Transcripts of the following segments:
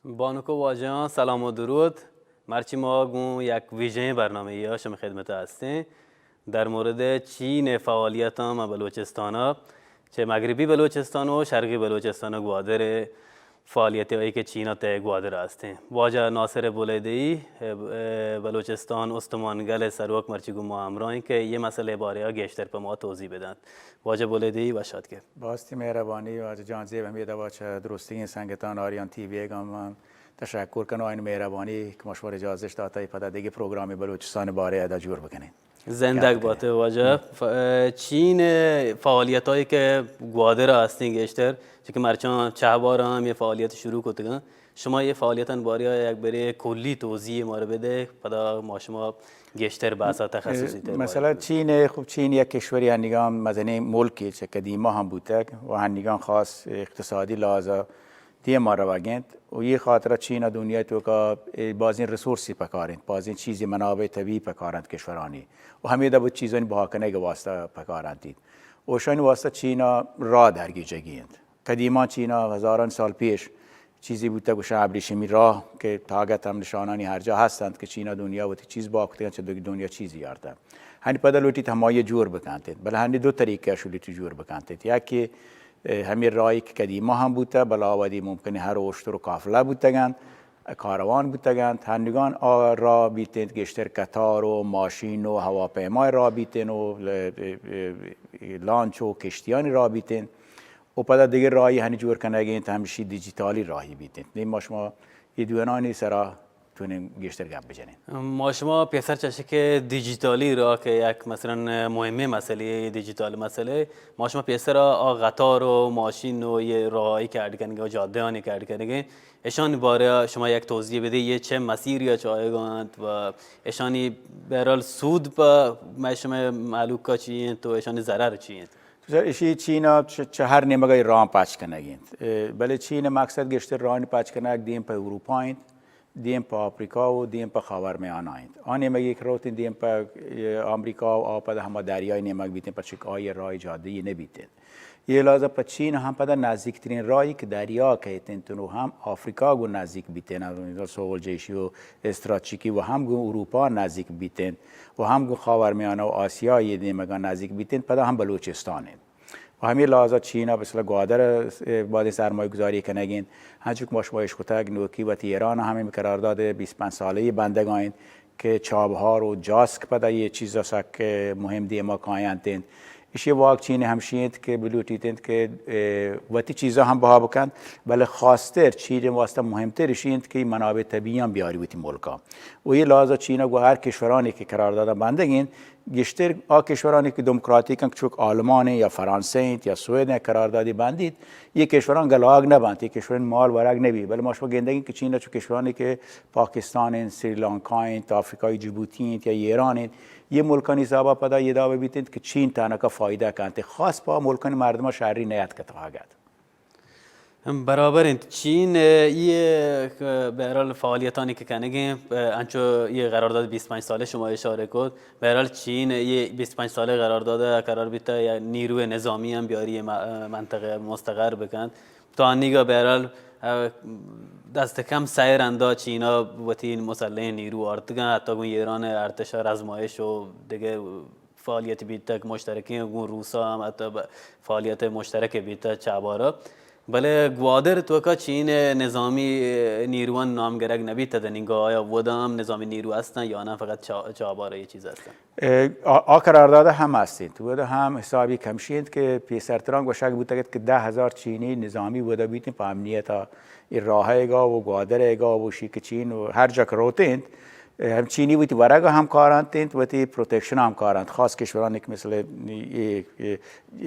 بانک و واجہاں سلام و درود۔ مرچی ما گوں یک ویژیں برنامہ یا شما خدمت ہستیں۔ در مورد چین فعالیتاں ما بلوچستان ء چہ مغربی بلوچستان و شرقی بلوچستان و گوادر فعالیت ہایی کہ چین ء تہ گوادر ء ہستیں۔ واجہ ناصر بلیدی، ء، ء، بلوچستان استمان گل سروک مرچی گوں ما ہمراہیں کہ یہ مسئلہ بارے ء گیشتر پہ ما توضیح بدنت۔ واجہ بلیدی وش آتکے۔ باستی مہربانی واجہ جان زیب، ہمے دوا چہ درستگیں سنگتان آریان تی وی گام من تشکر کنو، این مہربانی کہ ما شمار اجازت داتا پدا دیگه پروگرام بلوچستان بارے ادا جور بکنیں۔ زندگ بات واجہ۔ ف-، چین فعالیتایی کہ گوادر ہستیں گیشتر، چونکہ مرچاں چہبار ہم یہ فعالیت شروع کتگاں، شما یہ فعالیتان بارے یک برے کلی توضیح ما رو بدے، پدا ما شما گیشتر بحثا تخصصی تر مثلا وارد۔ چین، خب چین یک کشوری ہنگام مزنیں ملکی چہ قدیما ہم بوتگ و ہنگام خاص اقتصادی لحاظا دیما روگ انت و یہ خاطرا چین دنیا توکا بازیں ریسورسی پکار انت، بازیں چیزی منابع طبیعی پکار انت کشورانی و ہمیدا بہ چیزانی بہا کنگ واسطہ پکار انت و اشانی واسطہ چین راہ درگیجگی انت۔ قدیما چین ء ہزاران سال پیش چیزی بوتگ گوشاں ابریشمی راہ کہ تاگت ہم نشانانی ہر جا ہستنت کہ چین ء دنیا وتی چیز بہا کتگ انت چہ دگہ دنیا چیزی آرتگ۔ ہنی پدا لوٹیت ہمائی جور بکنت، بلے ہنی دو طریقہ اش لوٹیت جور بکنت۔ یکی، اه، ہمے راہی کہ قدیما ہم بوتگ، بلے آ وہدی ممکن ہر اوشتر و قافلہ بوتگ انت، کاروان بوتگ انت، ہنگان آ راہ بیت انت گیشتر قطار و ماشین و ہواپیمای راہ بیت انت و ل-، لانچ و کشتیانی راہ بیت انت۔ و پدا دگہ راہی ہنی جور کنگ انت، ہمشی دیجیتالی راہی بیت انت۔ نی ما شما یہ دوئینانی سرا تونیں گیشتر گپ بجنیں۔ ما شما پیسر چہ کہ دیجیتالی راہ کہ یک مثلا مہمیں مسئلے، دیجیتال مسئلے، ما شما پیسر آ قطار و ماشین و یہ راہی کہ اڈ کنگے و جادہانی کہ اڈ کنگے، اشان بارے شما یک توضیح بدے، یہ چہ مسیری چایگا انت و اشانی بہرحال سود پہ مئے شمئے مہلوکا چی انت و اشانی ضرر چی انت؟ تو سر، اشی چین ء چ-، چہ ہر نیمگ ء راہ پچ کنگ انت۔ ء، بلے چین ء مقصد گیشتر راہ پچ کنگ دیم پہ اروپا انت، دیم پہ آفریقا و دیم پہ خاورمیانہ انت۔ آ نیمگی کہ روتیں دیم پہ، ء، آمریکا و آ پدا ہما دریای نیمگ بیتیں، پرچہ کہ آئی راہ جادی نہ بیتیں۔ یہ لحاظ پہ چین ہم پدا نزدیکترین راہی کہ دریا کہتیں تنو ہم آفریقا گوں نزدیک بیتیں، سول جیشی و استراتژیکی و ہم گوں اروپا نزدیک بیتیں۔ و ہم گوں خاورمیانہ و آسیا یہ نیمگا نزدیک بیتیں، پدا ہم بلوچستان انت۔ و ہمے لحاظا چین ء مثلا گوادر ء بازیں سرمایہ گذاری کنگ انت۔ ہنچو کہ ما شما اشکتگ نوکی وتی ایران ء ہمے قرارداد بیست پنچ سالہ ء بندگ ء انت کہ چابہار و جاسک پدا یہ چیزا سک مہم دیما کاینت انت۔ ایشی واک چین ہمشی انت کہ بلوٹیت انت کہ، ء، وتی چیزا ہم بہا بکنت، بلے خاصتر چین واسطہ مہمتر ایشی انت کہ منابع طبیعیاں بیاری وتی ملکا۔ و یہ لحاظا چین گو ہر کشورانی کہ قراردادا بندگ انت، گیشتر آ کشورانی کہ دموکراتیک انت، چوک آلمان انت یا فرانسہ انت یا سوئد انت، قراردادی بندیت، یہ کشوران گلاگ نہ بنت، یہ کشوران مال ورگ نہ بی، بلے ما شما گندگی کہ چین چو کشورانی کہ پاکستان انت، سری لانکا انت، آفریقای جبوتی انت یا ایران انت، یہ ملکانی حسابا پدا یہ دعوی بیت انت کہ چین تنکا فائدہ کنت، خاص پہ ملکانی مردما شری نیت کتاگت۔ برابر انت۔ چین، ء، یہ، ء، بہرحال فعالیتانی کہ کنگیں، ء، انچو یہ قرارداد بیست پنچ سالہ شما اشارہ کت، بہرحال چین یہ بیست پنچ سالہ قرارداد قرار بیتا یا نیروی نظامی ہم بیاری م-، ء، منطقہ مستقر بکنت۔ تا انیگا بہرحال، ء، دست کم سئے رندا چینا وتی مسلح نیرو آرتگاں، حتی گوں ایران ارتشا رزمائش و دگہ فعالیت بیتگ، مشترکیں گوں روسا ہم حتی ب-، فعالیت مشترک بیتگ چابارا۔ بلے گوادر توکا چین نظامی نیروان نام گرگ نبیتگ، دنیگا آیا ودا ہم نظامی نیرو ہستن یا نہ فقط چا-، چابارا یہ چیز ہستن؟ اه، آ، آ قرارداد ہم ہستیں، تو ودا ہم حسابی کمشی انت کہ پیسرتران گوشگ بوتگ کہ دہ ہزار چینی نظامی ودا بیتیں پہ امنیتا، اے راہیگا و گوادریگا و شی کہ چین و ہر جا کہ روتیں، ہم چینی وتی ورگ ہم کارانت انت، وتی پروٹیکشن ہم کارانت، خاص کشوران کہ مثل یہ، یہ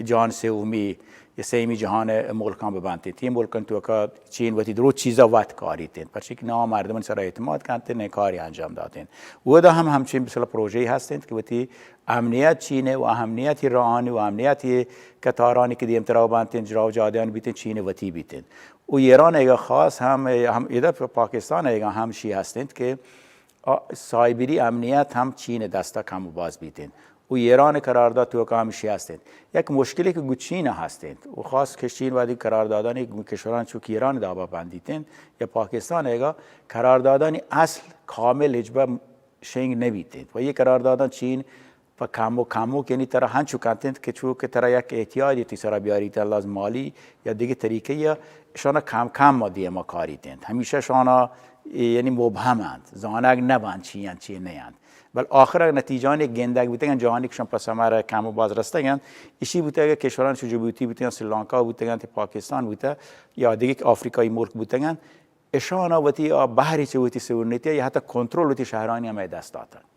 جان سیومی یا سیمی جہان ملکان ببنت انت۔ یہ ملکان توکا چین وتی درو چیزا وت کاریت انت، پرچہ کہ نام مردمان سر اعتماد کنت انت، نہ کاری انجام دات انت۔ ودا ہم ہمچین مثل پروژہ ہست انت کہ وتی امنیت چین و امنیتی راہانی و امنیتی قطارانی کہ دیمترا بنت انت، جراو جادیان بیت انت، چین وتی بیت انت۔ و ایران ایگا خاص ہم، ہم ادا پاکستان ایگا ہم شی ہست انت کہ آ، سائبری امنیت ہم چین دستا کم و باز بیت انت۔ و ایران قرارداد توکا ہمشی ہستیں۔ یک مشکلی کہ گوں چین ہستیں و خاص کہ چین وہدی قراردادانی گوں کشوران چو کہ ایران دابا بندیتیں یا پاکستان ایگا قراردادانی اصل کامل ہچبر شنگ نبیتیں و یہ قراردادان چین پہ کمو کمو کہ یعنی ترا ہنچو کنتیں کہ چو کہ ترا یک احتیاجی تی سرا بیاریت، لازم مالی یا دیگہ طریقے یا شانا کم کم ما دیما کاریتیں۔ ہمیشہ شانا یعنی مبہم انت، زانگ نبنت چی انت چی نہ انت۔ بل آخر نتیجانی گندگ بوتگن، جہانی کشان پس ہمارا کم و باز رستگن، اشی بوتگ کہ کشوران چو جبوتی بوتگن، سری لانکا بوتگن، پاکستان بوتگ یا دیگہ آفریقائی ملک بوتگن، اشانا وتی آ بہری چہ وتی سورنیتی یا حتی کنترل وتی شہرانی ہمے دست داتگ۔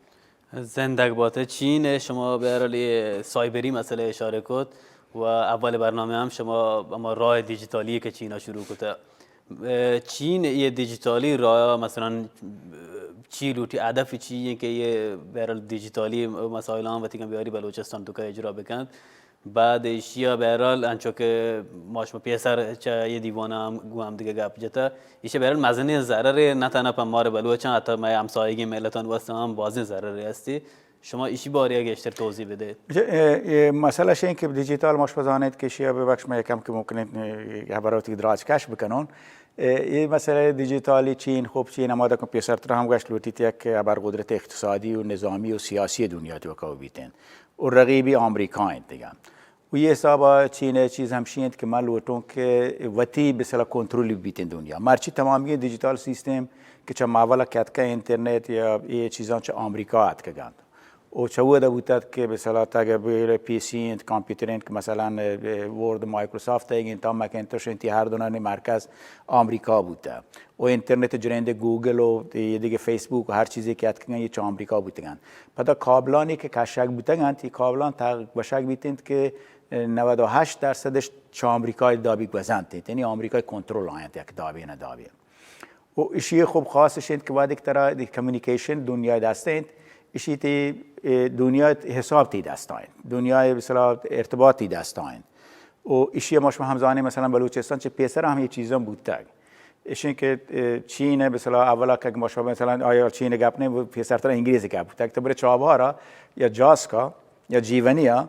زندگ بات۔ چین شما بہرحال یہ سائبری مسئلہ اشارہ کت و اول برنامہ ہم شما ہما راہ دیجیتالی کہ چین شروع کتا۔ چین یہ دیجیتالی راہ مثلاً چی لوٹی، ہدف چی ہے کہ یہ بہرحال دیجیتالی مسائلان وتی کن بیاری بلوچستان توکا اجرا بکنت؟ بعد ایشیا بہرحال انچو کہ ما شما پیسر چہ یہ دیوانا ہم گوں ہم دیگہ گپ جتا، ایشیا بہرحال مزنیں ضررے نہ تنہا پہ مار بلوچاں، حتی مئے ہمسایگی ملتان واسطہ ہم بازیں ضررے ہستی۔ شما ایشی بارے گیشتر توضیح بدے۔ اے، اے مسئلہ شیں کہ دیجیتال ما شما زانیت کہ ایشیا ببخش میں کم کہ ممکن ہے، اے، خبروتی دراج کش بکنون۔ اے، اے مسئلہ دیجیتالی چین، خوب چین ہما دکن پیسر تر ہم گشت لوٹیت یک ابر قدرت اقتصادی و نظامی و سیاسی دنیا توکا بیتین۔ و رقیبی آمریکا انت دیگہ۔ و یہ حسابا چین ء چیز ہمشی انت کہ من لوٹوں کہ وتی بسلا کنترل بیتیں دنیا۔ مرچی تمامی ڈیجیٹل سیستم کہ چہ ماولا کتکہ انٹرنیٹ یا یہ چیزاں چہ آمریکا اتکگانت۔ و چہ ودا بوتت کہ بسلا تگ پی سی انت، کمپیوٹر انت کہ مثلاً ورڈ مائیکروسافٹ ایگین تا مکینتوش انت، ہر دونانی مرکز آمریکا بوتہ۔ و انٹرنیٹ جنین دے گوگل و یہ دیگہ فیسبوک و ہر چیزے کہ اتکگن یہ چہ آمریکا بوتگن۔ پدا کابلانی کہ کشگ بوتگن، تی کابلان تا گوشگ بیتنت کہ نود و ہشت درصدش چہ آمریکای دابی گوزنت، یعنی آمریکای کنترل آینت یک دابی نہ دابی۔ و اشی خوب خاص انت کہ وقتی کہ ترا کمیونیکیشن دنیا دست انت، اشی تی، اه، دنیا حساب تی دست آینت، دنیا مثلا ارتباط تی دست آینت۔ و اشی ما شما ہم زانیں، مثلاً بلوچستان چہ پیسر ہم یہ چیزاں بوتگ۔ اشیں کہ، اه، چین ہے، مثلاً اولا کہ ما شما مثلاً آیا چین گپ نہیں، وہ پیسر تر انگریز گپ بوتگ۔ تو برے چابہارا یا جاسکا یا جیونیا،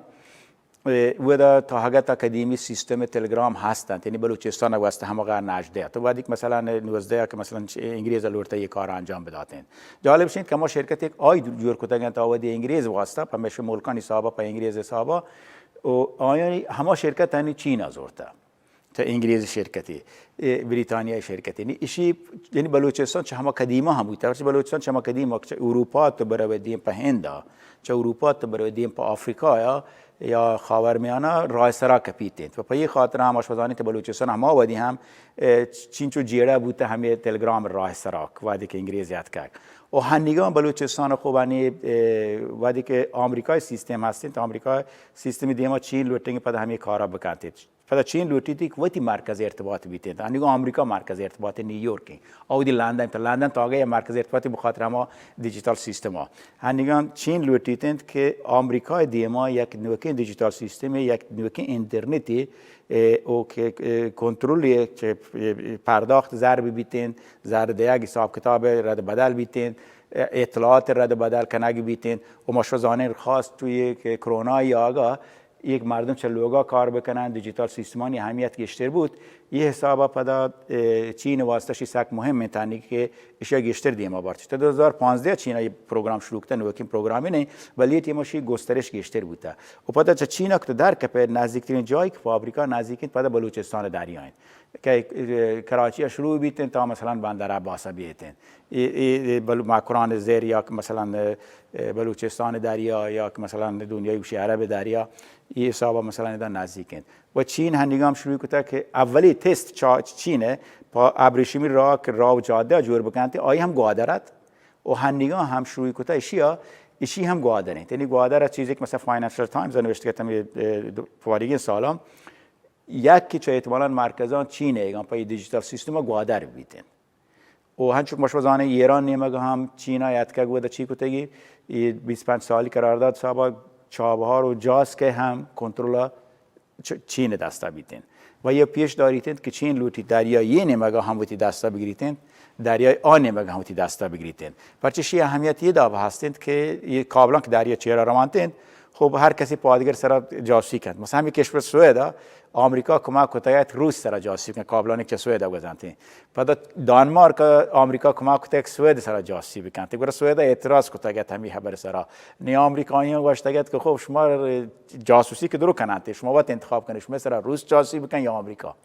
اه، ودا تا حقت قدیمی سیستم تلگرام ہست انت، یعنی بلوچستان واسطہ ہم غیر ناجدہ۔ تو وقتی کہ مثلاً نوزدہ کہ مثلاً چ-، انگریز لوٹتا یہ کار انجام بداتیں۔ جالب شید کہ ہما شرکت ایک آئی جور کتگ انت آودی انگریز واسطہ، پمیشہ ملکانی حسابا، پہ انگریز حسابا، و آیانی ہما شرکت ہنی چین زورتا، چہ انگریز شرکتی، اے بریتانیای شرکتی۔ نی اشی، یعنی بلوچستان چہ ہما قدیما ہم بوتا، چہ بلوچستان چہ ہما قدیما، چہ اروپا تو بروے دیم پہ ہندا، چہ اروپا تو بروے دیم پہ آفریقایا یا خاورمیانہ راہ سرا کپیت انت۔ و پہ یہ خاطر ہم اش بزانیت بلوچستان ہما ودی ہم، اے، چینچو جیڑہ بوتا ہمیں تلگرام راہ سرا، وقتی کہ انگریز یاد کرد۔ و ہنیگان بلوچستان خوبانی، اے، وقتی کہ آمریکای سیستم ہستیں، تو آمریکای سیستم دیما چین لوٹیں پدا ہمیں کارا بکنت۔ پدا چین لوٹیت کہ وتی مرکز ارتباط بیتیں۔ ہنیگان آمریکا مرکز ارتباط نیویورک ہیں۔ اودی لندن، تو لندن تاگہ مرکز ارتباط بخاطر ہما ڈیجیٹل سیستم ہا۔ ہنیگان چین لوٹیت انت کہ آمریکا دیما یک نوکیں ڈیجیٹل سیستم، یک نوکیں انٹرنیتی، اے، او کہ، اے، کنترلی چہ، اے، پرداخت زر ببیتیں، زر دیگ حساب کتاب رد بدل بیتیں، اے، اطلاعات رد بدل کنگ بیتیں۔ و ما شو زانیں خاص تو یہ کہ کرونا آگا یک مردم چہ لوگا کار بکنن، ڈیجیٹل سیستمانی اہمیت گیشتر بوت۔ یہ حسابا پدا، اے، چین واسطہ شی سک مهم انت، تانی کہ اشیا گیشتر دیما برت۔ تا دو ہزار پانزدہ چین یہ پروگرام شروع کتا، نوکین پروگرامی نہیں، بلے یہ ٹیما شی گسترش گیشتر بوتا۔ و پدا چہ چین اکت در کپے نزدیکترین جایی کہ فابریکا نزدیکین پدا بلوچستان دریا انت۔ کہ، اے، کراچی شروع بیتن تا مثلاً بندر عباس بیتن۔ اے، اے، اے بل-، مکران زیر یا کہ مثلاً، اے، بلوچستان دریا یا کہ مثلاً دنیای گوشی عرب دریا، یہ حسابا مثلاً ادا نزدیک انت۔ و چین ہنیگام شروع کتا کہ اولی تست چا-، چین ہے پا ابریشمی راہ کہ راہ و جاده جور بکنت، آئی ہم گوادر ات و ہنیگام ہم شروع کتا اشیا، اشی ہم گوادر انت۔ یعنی گوادر چیزی کہ مثلاً فائنانشل ٹائمز نوشت کتا ہمیں، اے، دو-، پاریگین سالا، یک کہ چہ احتمالاً مرکزان چین ایگان پہ ڈیجیٹل سیستم گوادر بیتن۔ و ہنچو کہ ما شما زانیں ایران نیمگ ہم چینا یاتکگ ودا چی کتگی، یہ بیست پنچ سالی قرارداد صاحبا چابہار و جاسک ہم کنترل چ-، چین دستا بیتن۔ و یہ پیش داریتن کہ چین لوٹی دریای یہ نیمگا ہم وتی دستا بگریتن، دریای آ نیمگا ہم وتی دستا بگریتن۔ پرچہ شی اہمیت یہ داب ہستن کہ یہ کابلان کہ دریا چیرا روانتن، خب، هر کسی پادگر سرا جاسوسی کنت. مثلاً همین کشور سوئد ءَ آمریکا کمک کتگ ات روس سرا جاسوسی کنت، کابلانی چه سوئد ءَ گوزانتیں. پدا دانمارک ءَ آمریکا کمک کتگ سوئد سرا جاسوسی بکنت. گڑا سوئد ءَ اعتراض کتگ ات همین خبر سرا. نی آمریکاییاں گوشتگ ات کہ خب، شما جاسوسی که درو کننت، شما وت انتخاب کنید، شما سرا روس جاسوسی بکن یا آمریکا.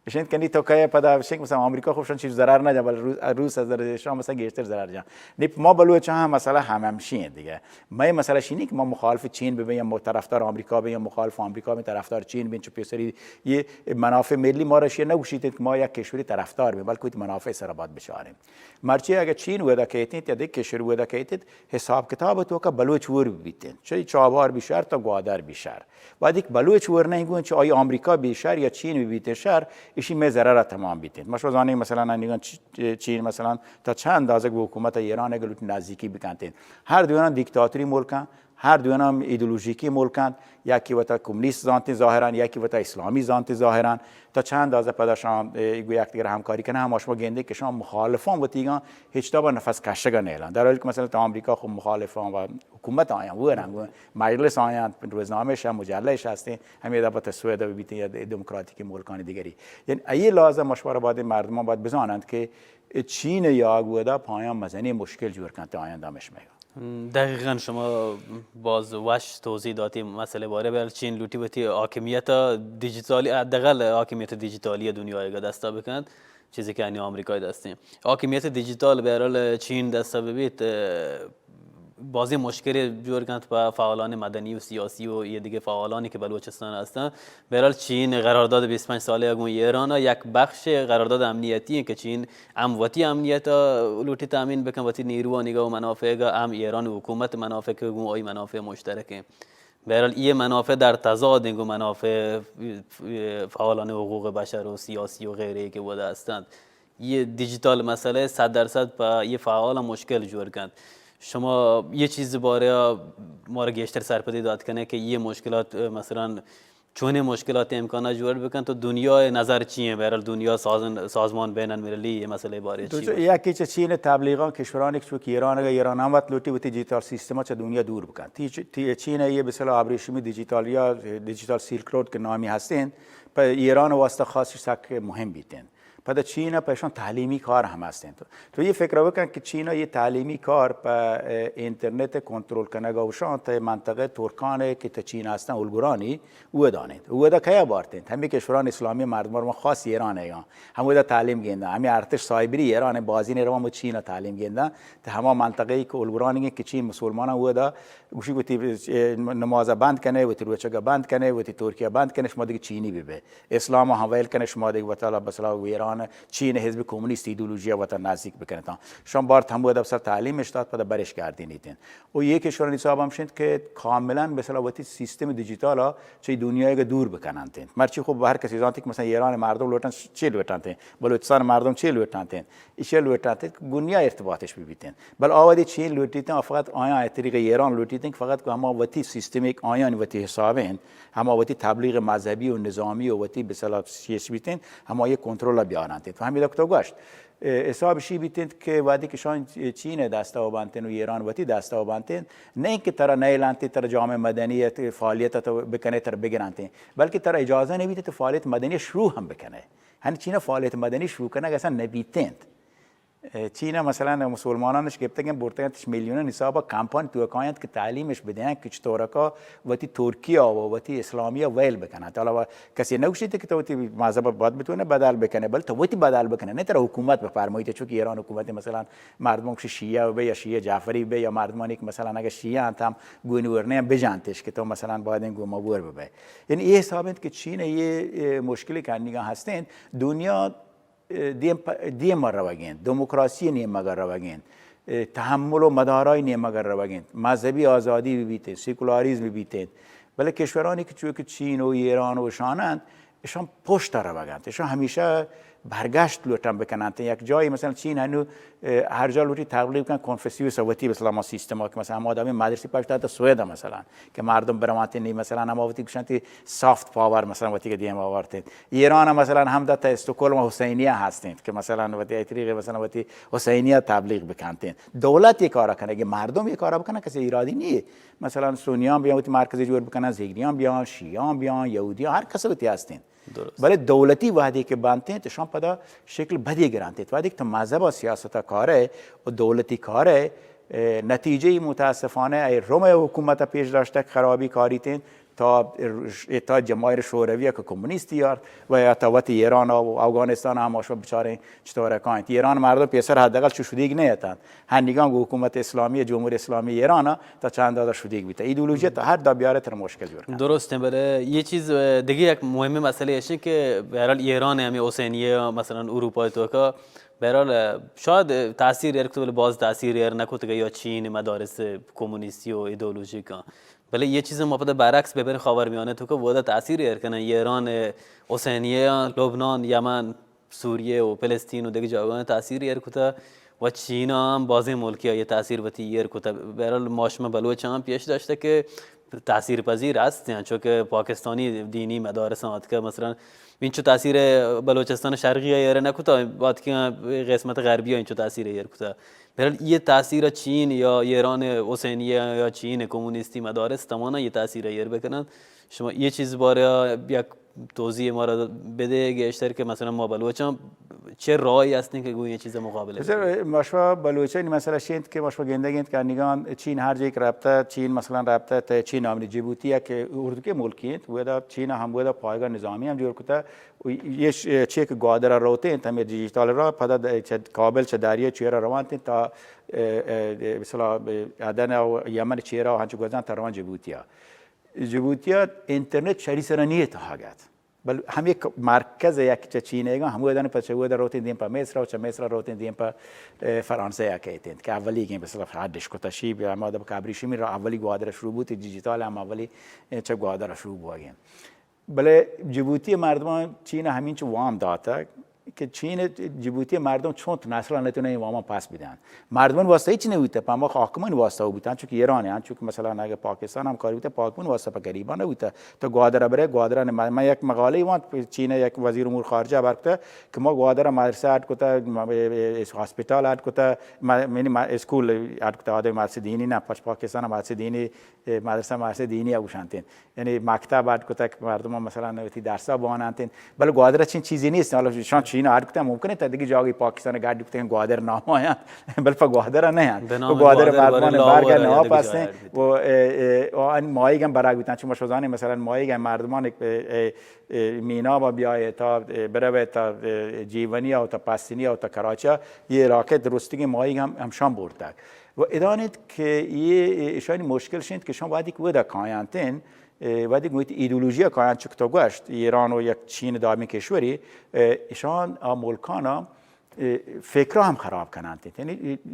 اشین کنی تو که پدا شک مثلاً آمریکا خوبشان چیز ضرر نه جا، بل روس، روس از ضرر شما مثلاً گیشتر ضرر جا. نی ما بلوچ هم مسئله هم همشی دیگه. ما مسئله شینی که ما مخالف چین ببین یا ما طرفدار آمریکا ببین یا مخالف آمریکا ببین، طرفدار چین ببین، چو پیسری یه منافع ملی ما را شیه نگوشیت که ما یک کشوری طرفدار ببین، بلکه وتی منافع سر باید بچاریم. مرچی اگه چین ودا کیتیت یا دیگه کشور ودا کیتیت، حساب کتاب تو که بلوچ ور بیتین، چه چابار بیشار تا گوادر بیشار. وقتی که بلوچ ور نہ گون، چه آئی آمریکا بیشار یا چین بیتین شر، اشی می ضرر تمام بیتین. ما شما زانیں مثلاً انیگان چ-، چین مثلاً تا چند اندازه به حکومت ایران اگه لوٹ نزدیکی بکنتین. هر دویان دیکتاتوری ملکن، هر دویان هم ایدئولوژیکی ملکن، یکی وتا کمونیست زانتین ظاهراً، یکی وتا اسلامی زانتین ظاهراً. تا چند اندازه پدا شام، اه، گو یک دیگر همکاری کنه، هم شما گنده که شما مخالفان وتیگان هیچ تا با نفس کشگا نیلان. در حالی که مثلاً تا آمریکا خب مخالفان و حکومت آیان، او رنگ مجلس آیان، روزنامه‌ش هم، مجله‌ش هستین، همین دفعه تا سوئد بیتین یا دموکراتیک ملکان دیگری. یعنی ای لازم مشورہ باید مردمان باید بزانند که چین یا گودا پایان مزنی مشکل جور کنت آیان دامش میگا. دقیقاً شما باز وش توضیح داتی مسئله باره. بل چین لوٹی وتی حاکمیت دیجیتالی، حداقل حاکمیت دیجیتالی دنیا ایگا دستا بکند. چیزی که انی آمریکای دستیں حاکمیت دیجیتال بهرحال چین دستا ببیت، اه، بازی مشکلی جور کنت په فعالان مدنی و سیاسی و یه دیگه فعالانی که بلوچستان هستن. بهرحال چین قرارداد بیست و پنج ساله گون ایران یک بخش قرارداد امنیتی که چین هم وتی امنیت لوٹی تامین بکن، وتی نیروانیگا و منافعگا، هم ایران حکومت منافع که گون آئی منافع مشترکه. بهرحال، یہ منافع در تضاد ہیں گو منافع فعالان حقوق بشر و سیاسی و غیره که ودا هستند. یہ دیجیتال مسئله صد درصد په یہ فعال مشکل جور کنت. شما یہ چیز باره ما را گیشتر سرپدی داد کنه که یہ مشکلات، اه، مثلاً چون مشکلات امکانات جور بکن تو دنیا نظر چی ہیں؟ بهرحال دنیا سازن-، سازمان بین المللی یہ مسئله باره تو چی چو-، گوشت؟ یکی چه چین تبلیغان کشورانی که چو که ایران اگر ایران هم وت لوٹی وتی دیجیتال سیستم چه دنیا دور بکن. تی چ-، تی چین یہ به اصطلاح ابریشمی دیجیتال یا دیجیتال سیلک رود که نامی هستین، په ایران واسطه خاص سک مهم بیتین. پدا چین ء پیشان تعلیمی کار هم هستین. تو، تو یہ فکر بکن که چین ء یہ تعلیمی کار په، اه، انترنت کنترل کنگ اوشان ته منطقه ترکان که ته چین هستن الگرانی او دانین. او دا کیا بارتین؟ همین کشوران اسلامی مردم ما خاص ایران ہے، هم او دا تعلیم گیندن. همین ارتش سایبری ایران بازی نے روان چین ء تعلیم گیندن. ته هما منطقه که الگرانی که چین مسلمان او دا گوشی گوتی، اه، نماز بند کنه، وتی روچگ بند کنه، وتی ترکیه بند کنه، شما دیگه چینی ببه. اسلام ء هم ویل کنه، شما دیگه وتالا بسلا و ایران چین حزب کمونیست ایدئولوژی ء وطن نزدیک بکنه تان. شما بارت هم ودا بسر تعلیم اشتاد پدا برش گردینیتین. و یہ کشورانی حساب هم شنت که کاملاً بسلا وتی سیستم دیجیتال ء چه دنیای دور بکننتین. مرچی خب هر کسی زانتی که مثلاً ایران مردم لوٹن چی لوٹنتین، بلوچستان مردم چی لوٹنتین. ایشی لوٹاتے کہ گونیا ارتباطش ببیتین. بل آ وہدی چین لوٹیتن، فقط آیاں از طریق ایران لوٹیتن کہ فقط کہ ہما وتی سیستم ایک آیان وتی حسابین، ہما وتی تبلیغ مذہبی و نظامی و وتی بسلا چیش بیتین، ہما یہ کنترل بیارنت. تو ہمیں تو گوشت، اه، حساب شی بیتین کہ وہدی کہ شان چین دستا و بانتین و ایران وتی دستا و بانتین، نہیں کہ ترا نیلانتی، ترا جامعہ مدنی فعالیت تو بکنے، ترا بگرانتین، بلکہ ترا اجازہ نہیں بیتین تو فعالیت مدنی شروع ہم بکنے. ہن چین فعالیت مدنی شروع کنگ اصلاً نبیتینت. چین ء مثلاً مسلمانانش گپتگیں، برتگیں، تش میلیوناں حساب ء کمپانی توکایاں کہ تعلیمش بدیاں کہ چطورکا وتی ترکیہ و وتی اسلامیہ ویل بکناں. حالا کسی نگوشیت کہ تو وتی مذہب ء باید بتونے بدل بکنے، بل تو وتی بدل بکنے، نہ ترا حکومت بفرمائیت، چونکہ ایران حکومت مثلاً مردم کہ شیعہ بے یا شیعہ جعفری بے یا مردمانی کہ مثلاً اگر شیعہ انت ہم گون ورنے بجانتش کہ تو مثلاً باید گوما ور ببے. یعنی یہ حساب انت کہ چین یہ، یہ مشکلی کہ انیگا ہستیں، دنیا دیم پ-، دیم ء روگ ء انت، دموکراسی ء نیمگ ء روگ ء انت، ء، تحمل و مدارای نیمگ ء روگ ء انت، مذہبی آزادی بہ بیت انت، سیکولاریزم بہ بیت انت، بلے کشورانی کہ چو کہ چین و ایران و شان انت، اشان پشت ءَ روگ ءَ انت، اشان ہمیشہ برگشت لوٹن بکننت۔ یک جاہے مثلاً چین ہنو، اه، ہر جا لوٹی تبلیغ بکن، کنفوسیوس ءِ وتی مثلاً ہما سیستم ءَ کہ مثلاً ہما دامیں مدرسے پشت ءَ سوید ءَ مثلاً کہ مردم برونت نی مثلاً ہما وتی گشنتی سافٹ پاور مثلاً وتی کہ دیم آورت انت۔ ایران ءَ مثلاً ہم دات استکہلم ءَ حسینیہ ہست انت کہ مثلاً وتی اے طریقے مثلاً وتی حسینیہ تبلیغ بکنت انت۔ دولت یہ کارا کنگ، مردم یہ کارا بکنن، کسی ایرادی نیه۔ مثلاً سنیان بیان وتی مرکزی جوڑ بکنن، زیگریان بیان، شیعان بیان، یہودیان، ہر کس وتی ہست انت۔ درست۔ بلے دولتی وہدے کہ بنت انت، اشان پدا شکل بدی گرنت انت۔ وہدے کہ تو مذہب ءَ سیاست ءَ کارئے و دولتی کارئے، اه، نتیجہ متاسفانہ اے روم حکومت ءَ پیش داشتگ خرابی کاریت انت تا، تا جماہیر شوروی ءَ کہ کمونیستی آرت و یا تا وتی ایران ءَ و افغانستان ءَ ہم شما بچاریں چطور کاینت۔ ایران مردم پیسر حداقل چو شدیگ نہ اتنت۔ ہنیگاں گوں حکومت اسلامی، جمہوری اسلامی ایران ءَ تا چند دادا شدیگ بیتا۔ ایدئولوژی تا ہر دا بیارے تر مشکل جوڑ کنت۔ درست انت، بلے یہ چیز، اه، دگہ یک مہمیں مسئلہ ایش انت کہ بہرحال ایران ہمیں حسینیہ مثلاً اروپا توکا بہرحال، اه، شاید تاثیر ایر کتگ، بلے باز تاثیر ایر نہ کتگ یا چین مدارس کمونیستی و ایدئولوژیک انت۔ بلے یہ چیز ما پدا برعکس ببریں خاورمیانہ توکا ودا تاثیر ایر کنن، ایران، حسینیہ، لبنان، یمن، سوریہ و فلسطین و دگہ جاگہاں تاثیر ایر کتہ و چین ءَ ہم بازیں ملکی ءَ یہ تاثیر وتی ایر کتہ۔ بہرحال ما شما بلوچ ہم پیش داشتہ کہ تاثیر پذیر است، یعنی چونکہ پاکستانی دینی مدارس آتکہ مثلاً انچو تاثیر بلوچستان شرقی ءَ ایر نہ کتہ، آتکہ قسمت غربی ءَ انچو تاثیر ایر کتہ۔ بہرحال یہ تاثیر چین یا ایران حسینیہ یا چین کمونیستی مدارس تمانا یہ تاثیر ایر بکنن۔ شما یہ چیز بارے یک توضیح مارا بدے گیشتر کہ مثلاً ما بلوچاں چہ راہی ہستیں کہ گوں یہ چیز مقابلہ بکنیں؟ ما شما بلوچانی مسئلہ شی انت کہ ما شما گندگ انت کہ انیگان چین ہر جای کہ رابطہ، چین مثلاً رابطہ تے چین نامنی جیبوتی ءَ کہ اردو کے ملکی انت، ودا چین ہم ودا پایگاہ نظامی ہم جوڑ کتہ۔ و یہ ش-، چی کہ گوادر ءَ روتے انت ہمیں ڈیجیٹل را پدا د-، چہ کابل چہ دریا چیرا روانت انت تا، اه، اه، مثلاً عدن و یمن چیرا ہنچو گوزان تا روان جیبوتی ءَ۔ جیبوتی ءَ انٹرنیٹ شری سرا نیت ہاگت۔ بل ہم یک مرکز یک چہ چین ایگا، ہمو دن پہ چہ ودا روتیں دیم پہ مصر و چہ مصر روتیں دیم پہ، اه، فرانسہ یا کہتے ہیں کہ اولی گیں مثلاً ہڈ اش کتا شی بیا ما دب کابری شمی را اولی گوادر شروع بوتی، ڈیجیٹل ہم اولی، اه، چہ گوادر شروع بوگیں۔ بلے جیبوتی مردمان چین ہمینچ وام داتا کہ چین جیبوتی مردم چون نسل نتونه این وامان پس بدن۔ مردمان واسطه هیچ نبوده، پا ما حاکمان واسطه بودن، چونکه ایران هن، چونکه مثلاً اگه پاکستان هم کاری بوده، پا حاکمان واسطه پا غریبان نبوده۔ تو گوادر بره، گوادر نه، من، من یک مقاله وانت، چین یک وزیر امور خارجه برکته که ما گوادر مدرسه اڈ کته، ما، اه، اه، هاسپیتال اڈ کته، ما، منی ما، اسکول اڈ کته، آدم مدرسه دینی نه، پاش پاکستان مدرسه دینی، اه، مدرسه مدرسه دینی اوشانتین۔ یعنی مکتب اڈ کتگ، مردم مثلاً وتی درسا بواننت، بل گوادر چین چیزی نیست۔ حالا شان چین اڈ کتگ، ممکن ہے تا دیگه جاگی پاکستان گاڈ کتگ، گوادر نام آیاں، بل پہ گوادر نہ آں۔ بہ نام گوادر گوادر مردمان برے لاہور برگا یا نہ دگہ پاسیں۔ جاگہ اڈ بیتگ۔ و، اه، اه، و ان ماہیگ ہم براگ بیتن، چون شما زانے مثلاً ماہیگ ہم مردمان ایک، اه، اه، اه، مینا با بیائے تا، اه، بروے تا، اه، جیونی او تا پسنی او تا کراچی، یہ علاقے درستگی ماہیگ ہم، ہمشان بورتگ۔ و ادانیت کہ یہ، اشانی مشکل شنت کہ شان وادی کہ ودا کایانتین، اه، وہدے گوں وتی ایدئولوژی ءَ کایاں چک تو گوشت، ایران و یک چین دابیں کشوری، اه، اشان آ ملکان ءَ، اه، فکر ءَ ہم خراب کنانت۔ یعنی، اه،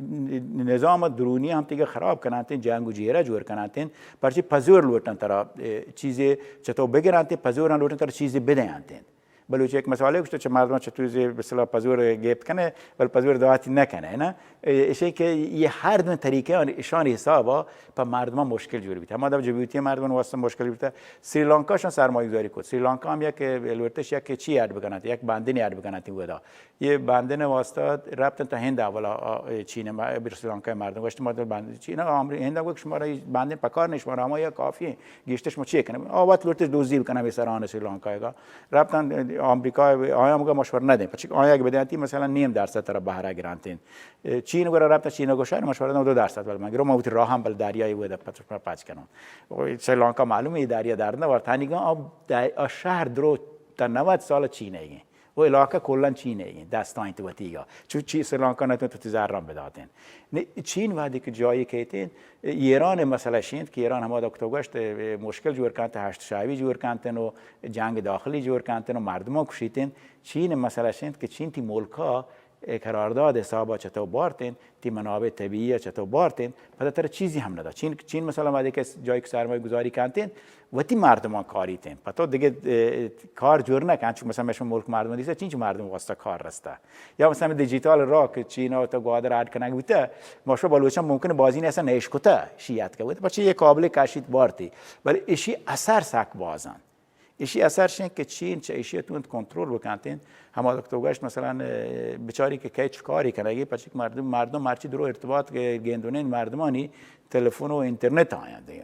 نظام درونی ہم تیگہ خراب کنانت، جنگ و جیرہ جوڑ کنانت، پرچی پزور لوٹن ترا، اه، چیزے چتو بگرانت، پزور ہم لوٹن ترا چیزے بدینت۔ بلوچ یک مثالے گوشت، چہ مردم چہ تو زی بسلا پزور گیپت کنے، بل پزور دواتی نہ کنے، نا؟ اے، اشی کہ یہ ہر دو طریقے آن، اشان حساب پہ مردم مشکل جوڑ بیت۔ ہما دب جیبوتی مردم واسطہ مشکل بیت۔ سری لانکا شان سرمایہ گذاری کت۔ سری لانکا ہم یک لوٹش یک چی اڈ بکنات، یک بندنی اڈ بکنات ودا۔ یہ بندن واسطہ ربط تا ہند اولا، آ، چین ما، سری لانکا مردم گوشت، ما بند-، چین، آمری-، ہند گوشت، شما را بندن پکار نیست، شما را ہما یا کافی ہیں۔ گیشتر شما چی کنئے؟ آ وت لوٹت دزی بکنن ہمے سران سری لانکایگا۔ رپتن آمریکا، آیاں مگا مشورہ ندیں۔ پچک آیاں اگہ بدینتی مثلاً نیم درصد ترا بہرہ گرانتین۔ چین گورا رپتن چین گوشن مشورہ دن دو درصد بل من گرو، من وتی راہاں بل دریای ودا پچ، پچ کنم۔ و سری لانکا معلوم ہے دریا درد نہ ورت۔ ہنیگا آ د-، آ شہر درو تا نود سال چین ایگیں۔ و علاقہ کلاً چین ءِ دستاں انت وتیگا۔ چو چی سری لانکا نہ تو تی زراں بداتین۔ نی چین وہدے کہ جایی کہتین، ایران مسئلہ شینت کہ ایران ہما وقت گوشت، مشکل جوڑ کنت، ہشت شعبی جوڑ کنتن و جنگ داخلی جوڑ کنتن و مردمان کشیتن۔ چین مسئلہ شینت کہ چین تی ملکا اے قرارداد حساب ءَ چتو بارتیں، تی منابع طبیعی ءَ چتو بارتیں، پدا ترا چیزی ہم ندا۔ چین، چین مثلاً وہدے کہ جاہے کہ سرمایہ گذاری کنتیں، وتی مردمان کاریتیں۔ پتو دگہ، اے، کار جوڑ نہ کن، چون مثلاً مئے شمئے ملک مردم دیسا، چینچو مردم واسطہ کار رستہ۔ یا مثلاً ڈیجیٹل راہ کہ چین ءَ تو گوادر ایڈ کنگ بوتہ، ما شو بلوچاں ممکن بازی نے اصلاً نیش کتہ، شی اتکہ بوتہ، پرچہ یہ قابل کشیت بارتی، بلے اشی اثر سک بازن۔ ایشی اثر شیں کہ چین چہ ایشی ءَ تونت کنترل بکنتیں۔ ہما وقت تو گشت مثلاً، اے، بچاری کہ کئے چکاری کنگی، پچک مردم، مردم مرچی درو ارتباط کہ گندونیں مردمانی تلفن و انٹرنت آیاں دیں۔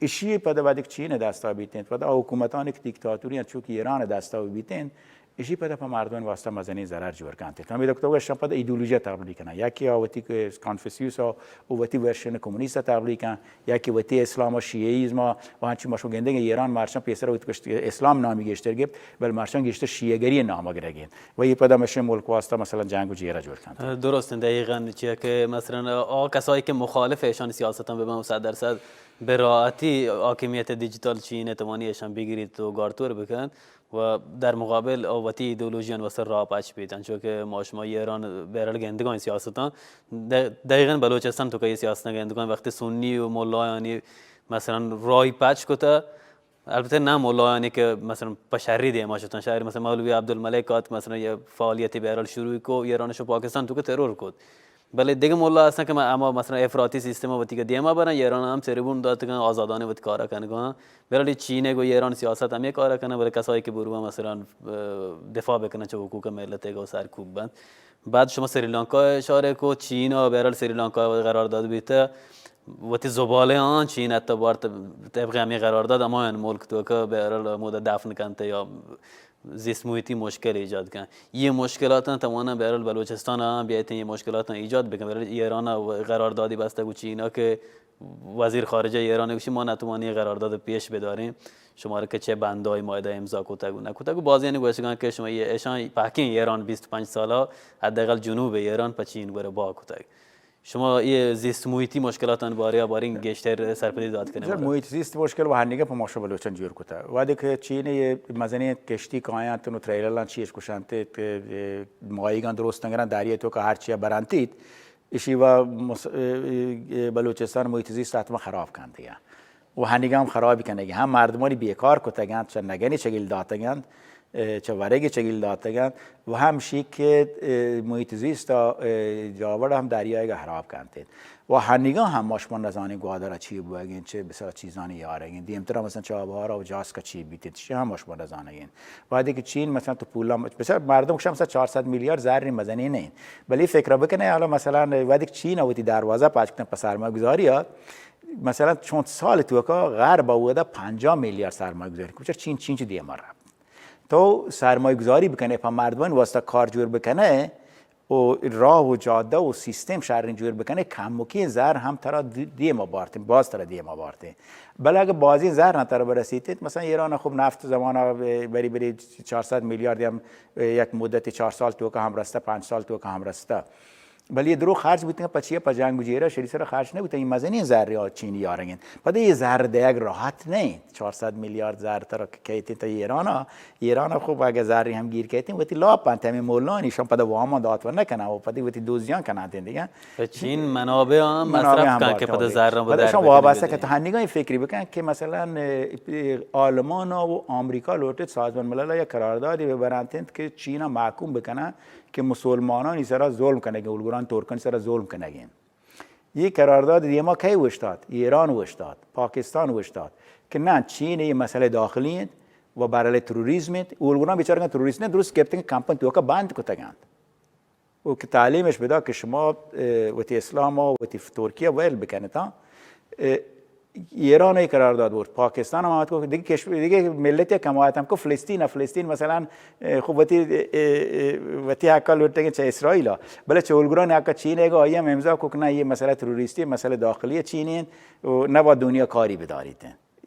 ایشی پدا بعد ایک چین دستا بیتیں، پدا حکومتانی کہ دیکتاتوری ہیں، چونکہ ایران دستا بیتیں، ایشی پدا پہ مردمان واسطہ مزنیں ضرر جوڑ کنت۔ ہمیں دکتر گشت پدا ایدئولوژی تبلیغ کنن۔ یکی آ وتی کہ کانفیوسیوس آ و وتی ورژن کمونیست تبلیغ کن، یکی وتی اسلام و شیعیزم آ و ہنچو مشو گندگ ایران مرچاں پیسر وتی کشت اسلام نامی گیشتر گپت، بل مرچاں گیشتر شیعہ گری نام گرگین۔ و یہ پدا مشے ملک واسطہ مثلاً جنگ و جیرہ جوڑ کنت۔ درست انت، دقیقاً چیا کہ مثلاً آ کسایی کہ مخالف ایشان سیاستاں ببن، صد درصد به راحتی حاکمیت دیجیتال چین توانی ایشان بگیریت و گارتور بکنت و در مقابل آ وتی ایدئولوژیان واسطہ راہ پچ بیت۔ انچو کہ ما شما ایران بہرحال گندگان سیاستاں، د-، دقیقاً بلوچستان تو کہ یہ سیاستاں گندگان وقتی سنی و ملایانی مثلاً راہی پچ کتا، البتہ نہ ملایانی کہ مثلاً پہ شری دیما شتن، شری مثلاً مولوی عبدالملک آت مثلاً یہ فعالیتی بہرحال شروع کو، ایران شو پاکستان تو کہ ترور کت۔ بلے دگہ ملا ہستن کہ ما، اما مثلاً افراطی سیستم وتی کہ دیما برن، ایران ہم سربون داتگن، آزادانہ وتی کارا کنگا۔ بہرحال چین گو ایران سیاست ہمیں کارا کنن، بلے کسایی کہ برو مثلاً، اه، دفاع بکنن چہ حقوق ملت گو سرکوب بند۔ بعد شما سری لانکا اشارہ کو، چین ء بہرحال سری لانکا قرار داد بیتہ، وتی زبالہ آں چین حتی بارت طبق ہمیں قرار داد ہمایان ملک تو کہ بہرحال مودا دفن کنت یا زیست محیطی مشکل ایجاد کن۔ یہ مشکلات توانا بہرحال بلوچستان ہم بیایت، یہ مشکلات ایجاد بکن۔ بہرحال ایران قرار دادی بستہ گو چین کہ وزیر خارجہ ایران گوشی ما نتوانی قرارداد پیش بداریں، شمارا کہ چه بندهای معاهده امضا کتگ و نکتگ و بازیانی گوشگان که شما یه اشان پهکین ایران بیست و پنج سالا حداقل جنوب ایران په چین گوره با کتگ۔ شما یه زیست محیطی مشکلاتان باره بارین گیشتر سرپدی داد کنه زر مارا۔ محیط زیست مشکل و هنگه په ماشو بلوچان جور کته۔ وقتی که چین یه مزنی کشتی کایان تنو تریلران چیش کشنت، ماهیگان درست نگران دریای تو که هرچی برانتید، ایشی و مس-، اه، اه، بلوچستان محیط زیست حتما خراب کنت دیگه۔ و هنیگه هم خرابی کنگی، هم مردمانی بیکار کتگند، چه نگنی چگیل داتگند، اه، چه ورگی چگیل داتگند و هم شی که، اه، محیط زیست، اه، جاوڑ هم دریایگا خراب کنت۔ و هنیگه هم ما شما نزانین گوادر چی بوگین، چه بسیار چیزانی یارگین۔ دیمتر مثلاً چابهار و جاسکا چی بیتید، چه هم ما شما نزانگین۔ وقتی که چین مثلاً تو پولا، بسیار مردم کشم مثلاً چهارصد میلیارد زر مزنی نین۔ بلے فکر بکنه، حالا مثلاً وقتی که چین وتی دروازه پاچ کتن په سرمایه گذاری ها، مثلاً چند سال توکا غرب اودا پنجاه میلیارد سرمایه گذاری کن۔ چرا چین، چین چه دیما رفت؟ تو سرمایه گذاری بکنه، په مردمان واسطه کار جور بکنه، و راه و جاده و سیستم شهرین جور بکنه، کمکین زر هم ترا دی-، دیما بارتین، باز ترا دیما بارتین۔ بلے اگه بازین زر نه ترا برسیتین، مثلاً ایران خوب نفت زمانه بری بری چهارصد میلیارد هم یک مدت چهار سال توکا هم رسته، پنج سال توکا هم رسته۔ بلے یہ درو خرچ بوتن، پچیا پہ جنگ و جیرہ شری سر خرچ نہ بوتن، یہ مزنی زر یا چینی یارگین۔ پدا یہ زر دیگ راحت نہیں، چهارصد میلیارد زر ترا کہتے تا ایرانا، ایرانا خوب اگه زری هم گیر کہتے، وتی لاپ انت ہمیں مولانی، شان پدا واما دات و نہ کنا، و پدا وتی دوزیان کنا تین دیگه۔ چین منابع هم منابع مصرف هم کن که بارتن پدا آوری۔ زر را پدا شان وابسته که تهنیگا این فکری بکن که مثلاً، اه، آلمان و آمریکا لوٹت سازمان ملل یا قراردادی ببرنتند که چینا محکوم بکنن که مسلمانانی سرا ظلم کنگین، الگران ترکانی سرا ظلم کنگین۔ یہ قرارداد دیما کئی اوشتات؟ ایران اوشتات، پاکستان اوشتات کہ نہ، چین یہ مسئلہ داخلی انت و برل تروریزم انت۔ الگران بیچارگان تروریست نہ، درست گپتن کمپن توکا بند کتگانت۔ و کہ تعلیمش بدا کہ شما، اه، وتی اسلام و وتی ترکیہ ویل بکنتا۔ اه، ایران ای قرار داد برد، پاکستان هم آمد کو دیگه کشور، دیگه ملت یک حمایت هم کو فلسطین، فلسطین مثلاً، اه، خب وتی، اه، اه، وتی حقا لوٹگین چه اسرائیل ها، بلے چه الگران حقا چین ایگا آئی هم امضا کو کہ نه، یہ مسئلہ تروریستی، مسئلہ داخلی چینی انت و نبا دنیا کاری بداریت۔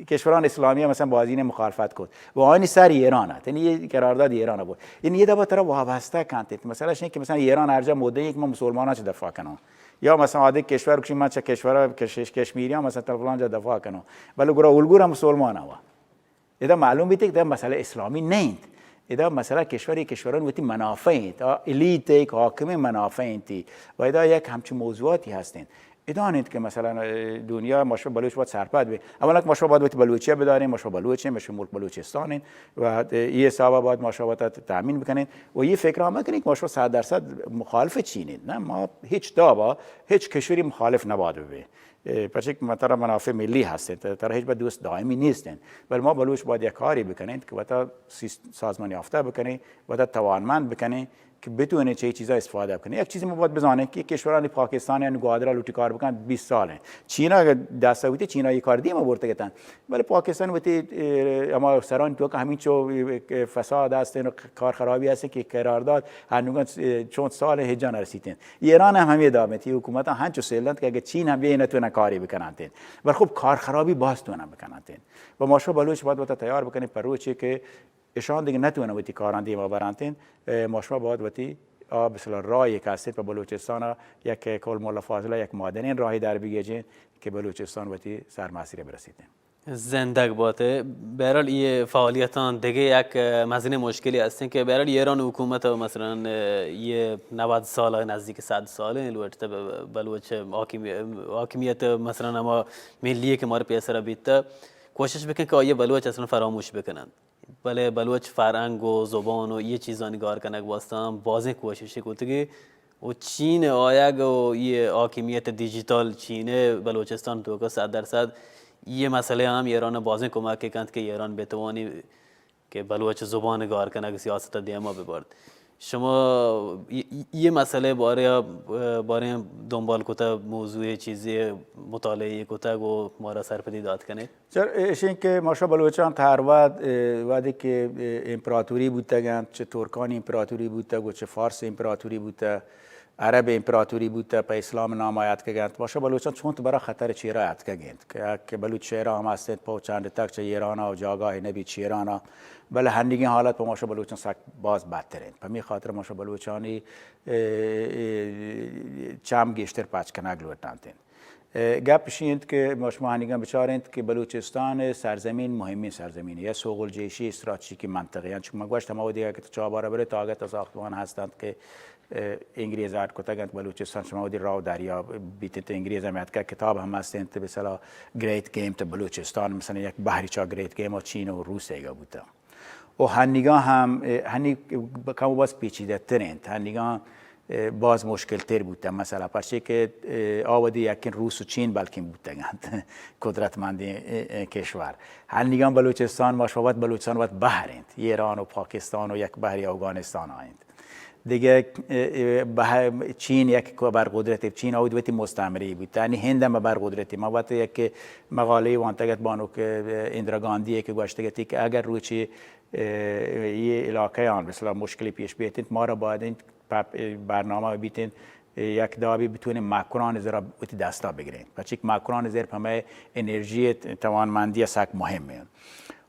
کشوران اسلامی هم مثلاً بازین مخالفت کت و آنی سر ایران ات، یعنی یہ قرارداد ایران بود۔ یعنی یہ دبا ترا وابستہ کنت۔ مثلاً شین کہ مثلاً ایران هر جا مدعی که من مسلمانان چه دفاع کنم۔ یا مثلاً آدے کشور گوشی من چه کشور کش-، کشمیریان مثلاً تا فلان جا دفاع کنم، بلے گرا الگور هم مسلمان وا۔ ادا معلوم بیت که مسئلہ اسلامی نینت۔ ادا مسئلہ کشوری، کشوران وتی منافع انت، آ الیت ایک حاکم منافع انت و ادا یک ہمچو موضوعاتی ہستین. ادا انت کہ مثلاً، اه، دنیا مشو بلوچ وت سرپد بی. اولاً کہ مشو باید وتی بلوچیہ بدارین، مشو بلوچ انت، مشو ملک بلوچستان انت و یہ حسابا باید مشو وت تامین بکنین و یہ فکر ہم کنین کہ مشو صد درصد مخالف چین انت. نہ، ما ہچ دابا، ہچ کشوری مخالف نباید ببین. اه، پرچہ کہ ما ترا منافع ملی ہستین، ترا ہچ بر دوست دائمی نیستین. بل ما بلوچ باید یک کاری بکنین کہ وتا سیس-، سازمان یافتہ بکنین، وتا توانمند بکنین کہ بتوانین چہ اے چیزا استفادہ بکنین. یک چیزی ما باید بزانین کہ کشورانی پاکستان یا گوادرا لوٹی کار بکن بیست سال انت. چینا اگر دست ہوتی، چینا یہ کار دیما برتگتن. بلے پاکستان وتی، اه، ہما سرانی توکا ہمینچو، اه، فساد ہستین و کار خرابی ہستین کہ قرارداد ہنوگن، اه، چون سال ہجا نرسیتین. ایران ہم ہمے داب انت، یہ حکومت ہنچو سیل دنت کہ اگر چین ہم بیا نتوانن کاری بکننتین. بل خب کار خرابی باز توانن بکننتین. و ما شما بلوچ باید وتا تیار بکنین پر روچے کہ اشان دیگه نتوانن وتی کاران دیما برنتین. اه، ما شما باید وتی آ بسلا راہی کہ ہستین پہ بلوچستان یک کول مولا فاضلہ یک مادنین راہی در بگیجین کہ بلوچستان وتی سرمسیرے برسیتین. زندگ باتے. بہرحال یہ فعالیتان دیگه یک، اه، مزنیں مشکلی ہستیں کہ بہرحال ایران حکومت مثلاً، اه، یہ نود سال نزدیک صد سال لوٹتا ب-، بلوچ حاکمی-، حاکمیت مثلاً ہما ملی کہ مارا پیسرا بیتا کوشش بکن کہ آئی بلوچ اصلاً فراموش بکنن. بلے بلوچ فرہنگ و زبان و یہ چیزانی گار کنگ واسطہ ہم بازیں کوششے کتگی و چین آیگ و یہ حاکمیت ڈیجیٹل چین بلوچستان توکا صد درصد یہ مسئلہ ہم ایران بازیں کمک کنت کہ ایران بتوانی کہ بلوچ زبان گار کنگ سیاست دیما ببرد. شما یہ، یہ مسئلہ بارے، بارے دنبال کتگ، موضوع چیزے مطالعہ کتگ و مارا سرپدی دات کنے؟ سر، ایشیں کہ ما شما بلوچان تا ہر وہد، اه، وہدے کہ، اه، امپراتوری بوتگ انت، چہ ترکانی امپراتوری بوتگ و چہ فارس امپراتوری بوتگ، عرب امپراتوری بوتگ، پہ اسلام نام آیات کگ انت، ما شما بلوچان چونت برا خطر چیرا آتکگ انت کہ، کہ بلوچ شہرا ہم ہست انت، پہ چند تک چہ ایرانا و جاگاہ نبی چیرانا، بلے ہنیگیں حالت پہ ما شما بلوچان سک باز بدتر انت. پمی خاطر ما شما بلوچانی، اه، اه، چم گیشتر پچ کنگ لوٹنت انت. اه، گپ اشی انت کہ ما شما ہنیگاں بچار انت کہ بلوچستان سرزمین مہمیں سرزمین یا سوغل جیشی استراتژیکی منطقہ، یعنی چون من گوشت ہما وہدی کہ تو چابارا برے تاگت ساختمان ہست انت کہ، اه، انگریز اڈ کتگ انت بلوچستان، شما وہدی راہ و دریا بیت انت، انگریز ہم اتکگ، کتاب ہم ہست انت، مثلا گریٹ گیم تو بلوچستان، مثلا یک بحری چا گریٹ گیم و چین و روس ایگا بوتا. و ہنیگاں ہم، اه، ہنی کم و بس پیچیدہ تر انت. ہنیگاں، اه، باز مشکل تر بوتہ مسئلہ، پرچے کہ، اه، آ وہدی یکیں روس و چین بلکیں بوتگ انت قدرتمندیں، اه، اه، کشور. ہنیگاں بلوچستان، ما شما وت بلوچستان وت بحر انت، ایران و پاکستان و یک بحری اوگانستان آ انت. دگہ، اه، اه، بہ-، چین یک ابرقدرتے، چین آ وہدی وتی مستعمرے بوتہ، یعنی ہند ہم ابرقدرتے. ما وت یک مقالے وانتگ ات بانک، اه، اندرا گاندھی کہ گوشتگ اتی کہ اگر روچے، اه، یہ علاقہ آن مثلا مشکلی پیش بیت انت، مارا باید انت پپ-، برنامہ بیت انت، یک دابی بتونیں مکران زرا وتی دستا بگریں. پرچے کہ مکران زر پہ مئے انرژی توانمندی سک مہم انت.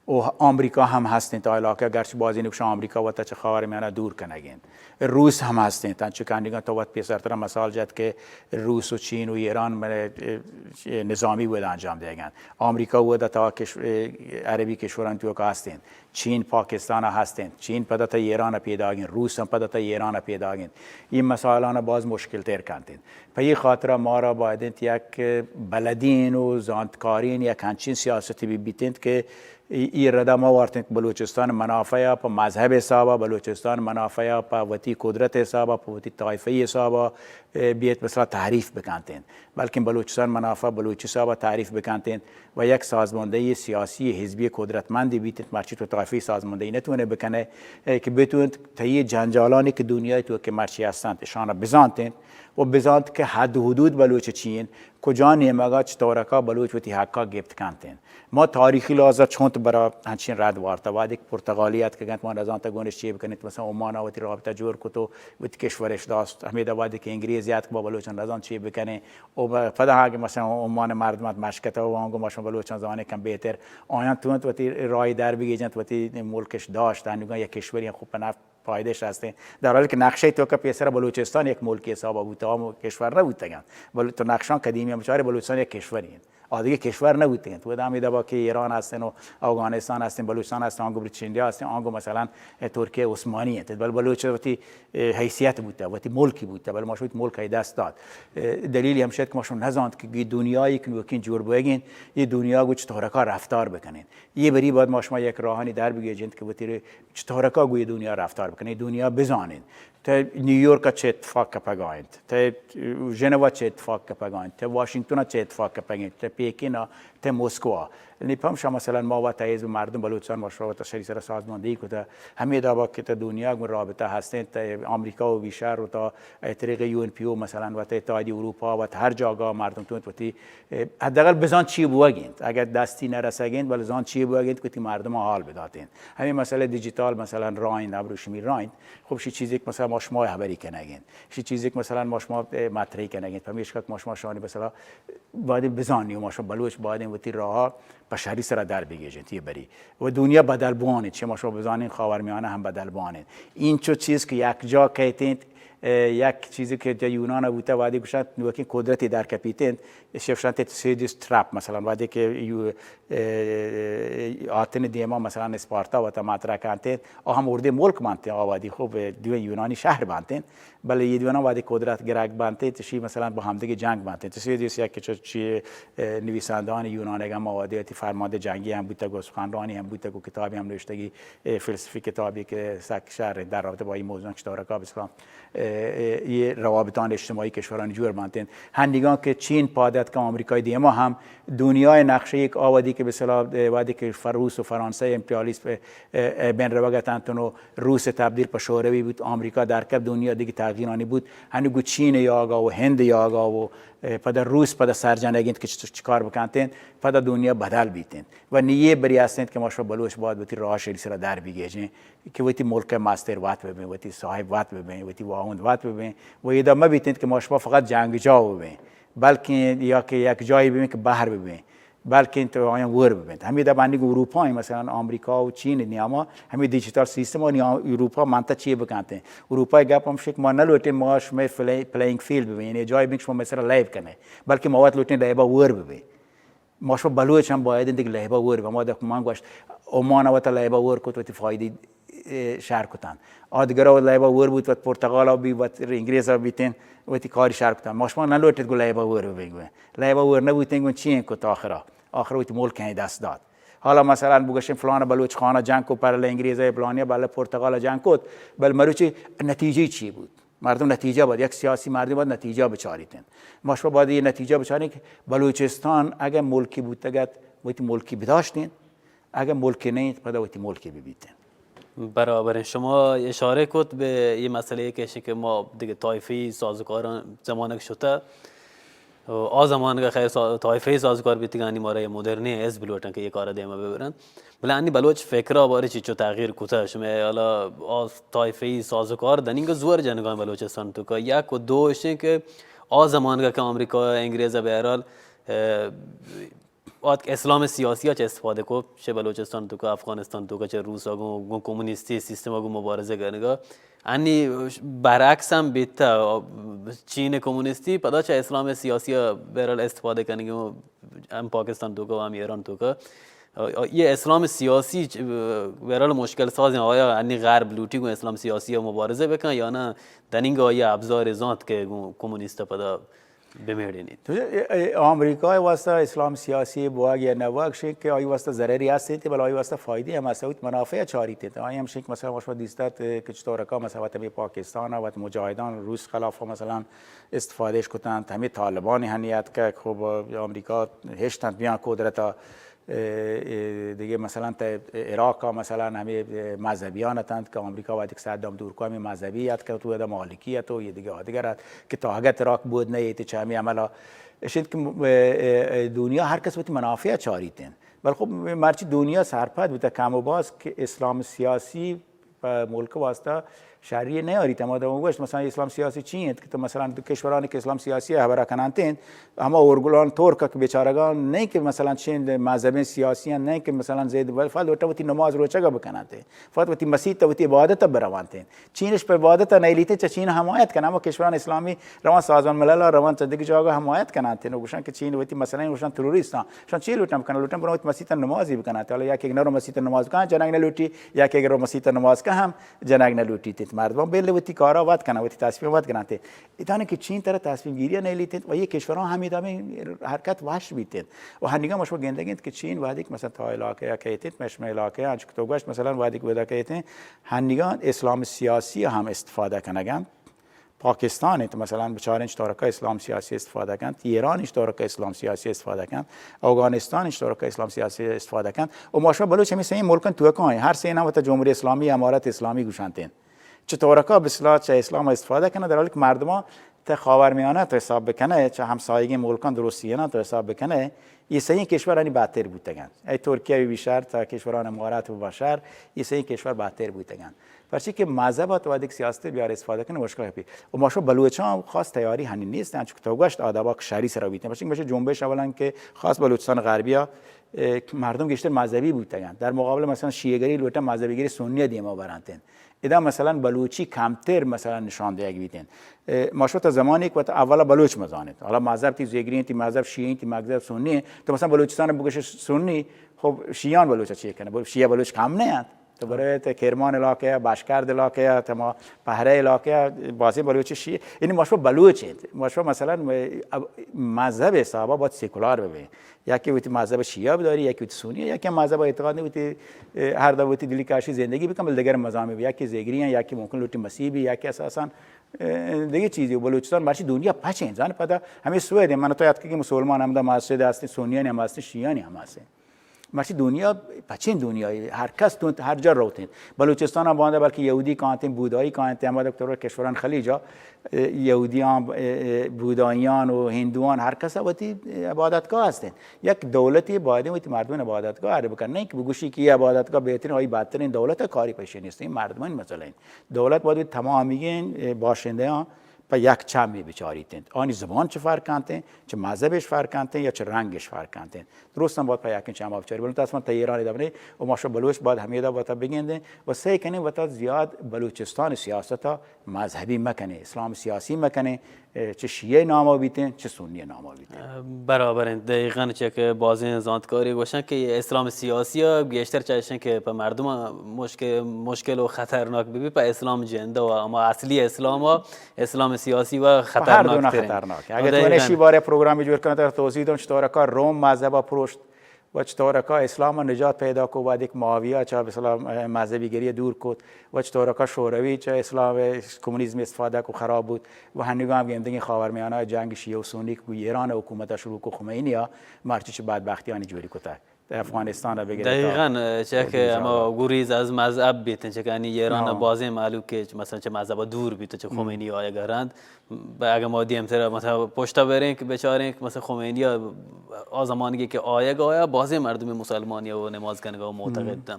و آمریکا ہم ہست انت، آ علاقہ گرچہ بازی نقشہ آمریکا وتا چہ خاور میانہ دور کنگ انت. روس ہم ہست انت، انچو کہ انیگاں تو وت پیسرترا مثال جت کہ روس و چین و ایران من-، نظامی بود انجام دیگ انت. آمریکا ودا تا کش-، عربی کشوران توکا ہست انت. چین پاکستان ہست انت. چین پدا تا ایران پیداگ انت. روس ہم پدا تا ایران پیداگ انت. یہ مسائلان باز مشکل تر کنت انت. پہ یہ خاطرہ مارا باید انت یک بلدین و زانتکارین یک ہنچین سیاستی بی بیت انت کہ ای، ای ردا ما وارت انت بلوچستان منافع پہ مذہب حسابا، بلوچستان منافع پہ وتی قدرت حسابا، پہ وتی طائفہ حسابا، اه، بیت مثلا تعریف بکنت انت. بلکن بلوچستان منافع بلوچ حسابا تعریف بکنت انت و یک سازماندہی سیاسی حزبی قدرتمندی بیت انت، مرچی تو طائفی سازماندہی نتونے بکنے، اه، کہ بتونت تئی جنجالانی کہ دنیای تو کہ مرچی ہستنت، اشانا بزانت انت و بزانت کہ حد و حدود بلوچ چی انت، کجا نیمگا چطورکا بلوچ وتی حقا گپت کنت انت. ما تاریخی لحاظا چونت برا ہنچین رد وارتا. وہدے کہ پرتگالی اتکگ انت، ما نزانتا گونش چی بکنیت، مثلا عمان وتی رابطہ جوڑ کت و وتی کشورش داشت. ہمیدا وہدے کہ انگریز اتک با بلوچان نزانت چی بکنیں. و ب-، پدا ہاں کہ مثلا عمان مردم ات مشکتا و آنگو ما شما بلوچان زانیں کم بہتر. آیان تونت وتی راہی در بگیجنت، وتی ملکش داشت، انوگا یک کشوری خوب پہ نفت فائدہش ہستیں. در حالی کہ نقشہ توکا پیسرا بلوچستان یک ملکی حسابا بوتا، آ کشور نہ بوتگن. بل تو نقشان قدیمی ہم بچارے بلوچستان یک کشوری انت. آ دگہ کشور نہ بوتگ انت. ودا ہمے دابا کہ ایران ہستن و اوگانستان ہستن، بلوچستان ہستن، آنگو برٹش انڈیا ہستن، آنگو مثلاً ترکیہ عثمانی انت، بل بلوچ وتی حیثیت بوتہ، وتی ملکی بوتہ، بل ما شما وتی ملک ء دست دات. دلیل ہمش انت کہ ما شما نزانت کہ اے دنیایی کہ نوکین جوڑ بوگین، اے دنیا گوں چطورکا رفتار بکنین. اے بری باید ما شما یک راہانی در بگیجنت کہ وتی چطورکا گوں اے دنیا رفتار بکنین، اے دنیا بزانین. تہ نیویورک ء چہ اتفاق کپگا انت، تہ ژنوا چہ اتفاق کپگا انت، تہ واشنگٹن ء چہ اتفاق کپگا انت، تہ پیکن ء، تہ مسکو ء. نی پمشا مثلاً ما وت حزب مردم بلوچستان ما شما وت شری سرا سازماندہی کتہ، ہمے دابا کہ تہ دنیا گوں رابطہ ہستیں، تہ آمریکا و ویشار و تا اے طریقے یو این پی او مثلاً وت اتحادی اروپا وت ہر جاگہ مردم تونت وتی حداقل بزان چی بوگ انت، اگر دستی نہ رسگ انت، بلے زان چی بوگ انت کہ وتی مردمان حال بداتین. ہمے مسئلہ دیجیتال مثلاً رائند، ابروشمی رائند، خب شی چیزی کہ مثلاً ما شما حبری کنگ انت، شی چیزی کہ مثلاً ما شما مطرحی کنگ انت، پمیشکا کہ ما شما شانی مثلاً باید بزانی و ما شما بلوچ باید وتی راہ پہ شری سرا در بگیجنت. یہ بری و دنیا بدل بوان انت، چہ ما شما بزانین خاورمیانہ ہم بدل بوان انت. اینچو چیز کہ یک جا کیت انت، یک چیزی کہ جا یونان بوتہ، وادی گوشنت نوکین قدرتی در کپیت انت، شفشنت سیدیس ترپ مثلاً وادی کہ یو آتن دیما مثلاً اسپارتا وتا مطرح کنتین، آ ہم اردے ملک بنتین، آ وادی خوب دوئیں یونانی شہر بنتین، بلے یہ دوئنا وادی قدرت گرگ بنتین، تو شی مثلاً با ہمدگی جنگ بنتین. تو سیدیس یک چی نویسندان یونانی ہم آ وادی تی فرمانده جنگی ہم بوتگ و سخنرانی ہم بوتگ و کتابی ہم نوشتگی، فلسفی کتابی کہ سک شہر در رابطہ با این موضوع چطور کا بسلام یہ روابطان اجتماعی کشورانی جوڑ بنتین. ہنیگان کہ چین پادت کہ آمریکای دیما ہم دنیای نقشہ یک آ وادی کہ بسلا وادی کہ روس و فرانسہ امپریالیسم بین روگ اتنتن و روس تبدیل پہ شوروی بوت، آمریکا در کپ، دنیا دیگہ تغییرانی بوت. ہنی گو چین یاگا و ہند یاگا و پدا روس پدا سرجنگ انت کہ چطور چکار بکنتین، پدا دنیا بدل بیتین. و نی یہ بری است انت کہ ما شما بلوچ باید وتی راہ شری سرا در بگیجین کہ وتی ملک مستر وت ببین، وتی صاحب وت ببین، وتی واہند وت ببین. و ایدا مبیتین کہ ما شما فقط جنگ جا ببین، بلکن یا کہ یک جایی ببین کہ بہر ببین، بلکن تو آیاں ور ببین. ہمے دپ انیگ اروپا ہیں، مثلاً آمریکا و چین نیاما ہمے ڈیجیٹل سیستم و نیام اروپا مانتا چی بکنتین. اروپا گپ ہم شک ما نہ لوٹین ما شما پلے-، پلینگ فیلڈ ببین، یعنی جایی بین کہ شما مثلاً لیب کنے، بلکن ما وت لوٹین لیبا ور ببین. ما شما بلوچ ہم باید انت کہ لیبا ور ببین. ما دپ من گوشت عمان وتا لیبا ور کت وتی فائدی شر کتن. آدگرا لیبا ور بوت، وت پرتگالا بی، وت انگریزا بیتین، وتی کاری شر کتن. ما شما نہ لوٹت گو لیبا ور ببین گو. لیبا ور نہ بوتین گو چی کت آخرا؟ آخر وتی ملک ہیں دست دات. حالا مثلاً بگوشین فلان بلوچ خانہ جنگ کو پر انگریز پلانیا بل پرتگال جنگ کت، بل مروچی نتیجہ چی بوت؟ مردم نتیجہ باید، یک سیاسی مردم باید نتیجہ بچاریتن. ما شما باید یہ نتیجہ بچارین کہ بلوچستان اگر ملکی بوتگت وتی ملکی بداشتین، اگر ملکی نہیں پدا وتی ملکی ببیتن. برابر ہیں. شما اشارہ کت بہ یہ مسئلہ کہ کہ ما دیگہ طائفی سازوکاران زمانگ شتہ. آ زمانگا خیر سا-، طائفی سازوکار بیتگانی مارا یہ مدرنی حزب لوٹن کہ یہ کار دیما ببرن. بلے انی بلوچ فکرا بارے چی چو تغییر کتا؟ شما حالا آ طائفی سازوکار دنینگا زور جنگان بلوچستان تو کا یک و دو اشیں کہ آ زمانگا کہ آمریکا انگریز بہرحال آتک اسلام سیاسی ء چہ استفادہ کو، چہ بلوچستان توکا، افغانستان توکا، چہ روس ء گوں، گوں کمونیستی سیستم ء گوں مبارزہ کنگ ء. انی برعکس ہم بیتہ، چین کمونیستی پدا چہ اسلام سیاسی ء بہرحال استفادہ کنگ ء ہم پاکستان توکا و ہم ایران توکا. یہ اسلام سیاسی چ-، بہرحال مشکل ساز ہیں. آیا انی غرب لوٹی گوں اسلام سیاسی ء مبارزہ بکن یا نہ؟ دنینگ آیا ابزار زانت کہ گوں کمونیست پدا بمیڑینیت. تو اے، اے، آمریکا ء واستہ اسلام سیاسی بوگ یا نہ بوگ شنک کہ آئی واستہ ضرری است انت، بلے آئی واستہ فائدہ ہم است، وت منافع چاریت انت. آئی ہم شنک مثلاً ما شما دیستت کہ چطور کا مثلاً وت ہمے پاکستان ء وت مجاہدان روس خلاف مثلاً استفادہ اش کتنت، ہمے طالبان ہنی اتک کہ خب آمریکا ہشت انت بیان قدرت ء اے، اے دگہ مثلاً تہ عراق ء مثلاً ہمے مذہبیان اتنت کہ آمریکا وقتی کہ صدام دور کو ہمے مذہبی ات کہ تو ادا مالکی ات و یہ دگہ آدگر ات کہ تا اگت عراق بود نہ ایت چہ ہمے عمل ء اشنت کہ م-، اے، اے، اے دنیا ہر کس وتی منافع چاریت انت. بل خب مرچی دنیا سرپد بوتہ کم و باز کہ اسلام سیاسی پہ ملک واسطہ شری نیاریت. ہما دم گوشت، مثلاً اسلام سیاسی چی انت کہ تو مثلاً تو کشورانی کہ اسلام سیاسی ہبرا کنانت انت، ہما اورگلان ترک کہ بیچارگان نہیں کہ مثلاً چین مذہبیں سیاسی ہیں، نہیں کہ مثلاً زید بل فقط وتی نماز روچگا بکنانت، فقط وتی مسیت وتی عبادت بروانت. چینش پہ عبادت نیلیت، چہ چین حمایت کنن. ہما کشوران اسلامی روان سازمان ملل، روان چہ دگہ جاگہ حمایت کنانت، نو گوشن کہ چین وتی مسئلہ گوشن تروریستان، شان چی لوٹن بکنن؟ لوٹن برو وتی مسیت نمازی بکنانت. حالا یا کہ نرو مسیت نماز کن جنگ نہ لوٹی، یا کہ رو مسیت نماز کن ہم جنگ نہ لوٹیت. مردمان بل وتی کارا وت کنن، وتی تصمیم وت گرانت. اتانے کہ چین ترا تصمیم گیری نیلیت و یہ کشوران ہمیں دامیں حرکت وش بیت. و ہنگا مشو گندگی انت کہ چین وہدی کہ مثلاً تا علاقہ یا کہتے ہیں، مشمع علاقہ یا انچک تو گوشت مثلاً وہدی کہ ودا کہتے ہیں، ہنگا اسلام سیاسی ہم استفادہ کنگا. پاکستان انت مثلاً بچاریں چطورکا اسلام سیاسی استفادہ کنت، ایران چطورکا اسلام سیاسی استفادہ کنت، افغانستان چطورکا اسلام سیاسی استفادہ کنت. و ماشما بلوچ ہمیں سین ملکن توکا ہیں، ہر سین وتا جمہوری اسلامی، امارت اسلامی گوشانت. چطورکا بسلا چہ اسلام استفادہ کنن، در حالی کہ مردمان تا خاورمیانہ تو حساب بکنئے، چہ ہمسایگیں ملکان درستینا تو حساب بکنئے، یہ سئیں کشور انی بدتر بوتگن. اے ترکیہ بی شر تا کشوران امارات بی شر، یہ سئیں کشور بدتر بوتگن. پرچی کہ مذہب تو ادک سیاست بیار استفادہ کنئے مشکل ہے. و ماشو بلوچان خاص تیاری ہنی نیست، انچو کہ تو گوشت آدابا شری سرا بیتن. پرچی کہ مشو جنبش اولاً کہ خاص بلوچستان غربیا، اے، مردم گیشتر مذہبی بوتگن. در مقابل مثلاً شیعہ گری لوٹن مذہبی گری سنی دیما برانتن. ادا مثلاً بلوچی کمتر مثلاً نشان دیگ بیتین. اے، ما شو تا زمانی کہ وت اولا بلوچ مزانت. حالا مذہب تی زیگری انت، تی مذہب شیعی انت، تی مذہب سنی انت. تو مثلاً بلوچستان بگش سنی، خب شیعان بلوچ چی کنه؟ بل-، شیعہ بلوچ کم نه انت. تو برای تا کرمان علاقہ یا باشکرد علاقہ یا تا ما پہرہ علاقہ یا بازی بلوچ شیعہ. یعنی ما شو بلوچ انت. ما شو مثلاً م-، اب-، مذہب حسابا باید سیکولار ببین. یکی وتی مذہب شیعہ بداری، یکی وتی سنی، یکی مذہب اعتقاد نہیں وتی، اے، ہر دو وتی دلی کاشی زندگی بکن، بل دگر مذاہب بھی، یکی زیگری ہیں، یکی ممکن لوٹی مسیحی بھی، یکی اساساً، اے، دیگه چیزی. بلوچستان مرچی دنیا پچ ہیں، زان پدا ہمیں سوئے دے، من تو یاد کہ مسلمان ہم دا مسجد ہستے، سنیانی ہم ہستے، شیعانی ہم ہستے. مرچی دنیا پچیں دنیا، ہر کس تو ہر جا روتیں. بلوچستان ہم باندا بلکہ یہودی کانتیں، بودائی کانتیں، ہم دکتر کشوران خلیجا، اے، یہودیان، اے، اے، بودائیان و ہندوان ہر کس وتی عبادتگاہ ہستیں. یک دولتی باید وتی مردمان عبادتگاہ ار بکن، نہیں کہ بگوشی کہ یہ عبادتگاہ بہترین، آئی بدترین دولت کاری پیشے نیست، این مردمان مسئلہ ہیں. دولت باید تمامی باشندیان پہ یک چمی بچاریت انت. آنی زبان چہ فرق انت، چہ مذہبش فرق انت یا چہ رنگش فرق انت. درستاں باید پہ یکیں چما بچاری. بلے متاسفانہ تا ایران دبنے و ما شو بلوچ باید ہمیدا وتا بگندیں و سعی کنیں وتا زیاد بلوچستان سیاستا مذہبی مکنیں، اسلام سیاسی مکنیں، اے، چہ شیعہ ناما بیتیں، چہ سنی ناما بیتیں. برابر انت. دقیقاً چہ کہ بازیں زانتکاری گوشن کہ اسلام سیاسی ء گیشتر چہ اشیں کہ پہ مردم مشکل، مشکل و خطرناک ببی، پہ اسلام جند و اما اصلی اسلام و اسلام سیاسی و پہ ہر دونا خطرناک ترین. خطرناک. اگر تو دقیقاً. انشی بارے پروگرامی جوڑ کنت، توضیح دوں چطور کا روم مذہب پروشت و چطور کا اسلام نجات پیدا کو، بعد ایک معاویہ چا مثلا مذہبی گریہ دور کت و چطور کا شوروی چا اسلام کمونیزم استفادہ کو خراب بود و ہنگام گندگی خاورمیانہ جنگ شیعہ و سنی کو ایران حکومت شروع کو خمینی ء مرچی چہ بدبختیانی جوڑی کتگ. افغانستان ء بگرے تا دقیقاً، چہ کہ اردو ہما جاگہ. گریز از مذہب بیتن، چہ کہ انی ایران ء ہاں. بازیں مہلوک کہ مثلاً چہ مذہب ء دور بیت، چہ ہم. خمینی آیگ ء رند. ب-، اگہ ما دیمتر مثلاً پشت ء بریں کہ بچاریں کہ مثلاً خمینی ء آ زمانگی کہ آیگ آیا بازیں مردم مسلمانی ء نماز کنگ ء معتقد ہم. تن.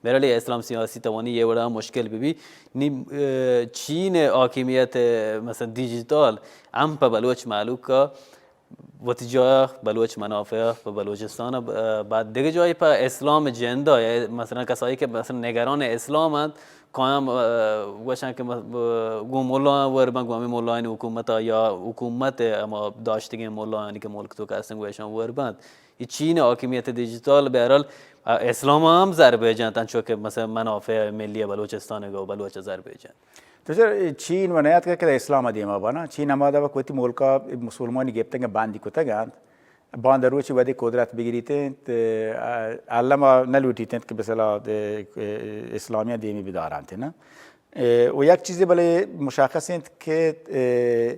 بہرحال یہ اسلام سیاسی توانی یہ وڑا مشکل بی بی. نی، اه، چین حاکمیت، اه، مثلاً ڈیجیٹل ہم پہ بلوچ مہلوک ء وتی جاہ بلوچ منافع پہ بلوچستان ء ب-، بعد دگہ جاہے پہ اسلام جند ء، یا مثلاً کسایی کہ مثلاً نگران اسلام انت، کایاں، اه، گوشن کہ م-، ب-، گوں ملایاں ور بنت، گوں ہمے ملایانی حکومت ء یا حکومت ء ہما داشتگیں ملایانی کہ ملک توک ہستن گوں ایشاں ور بنت. اے چین ء حاکمیت ڈیجیٹل بہرحال، اه، اسلام ء ہم ضربے جنت، انچو کہ مثلاً منافع ملی بلوچستان ء گوں بلوچ ء ضربے جنت. تو چر چین و نیاتکگ کہ اسلام ء دیما بنا. چین ہما دابا کہ وتی ملکا مسلمانی گپتگ بندی کتگ انت. باندا روچی وہدے قدرت بگریت انت، اه، الما نہ لوٹیت انت کہ بسلا، اه، اسلامیاں دیمی بدارانت نا. اه، و یک چیزے بلے مشخص انت کہ، اه،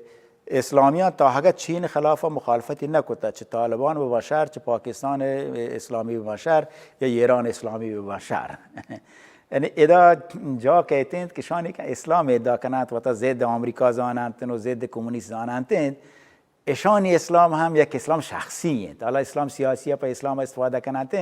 اسلامیاں تا اگہ چین خلاف مخالفتی نہ کتا، چہ طالبان ببا شر، چہ پاکستان اسلامی ببا شر، یا ایران اسلامی ببا شر. یعنی ادا جا کہتے ہیں کہ شانی کہ اسلام ادعا کنات، وتا ضد آمریکا زانانت و ضد کمونیست زانانت، اشانی اسلام ہم یک اسلام شخصی انت. حالا اسلام سیاسی ء پہ اسلام استفادہ کننت،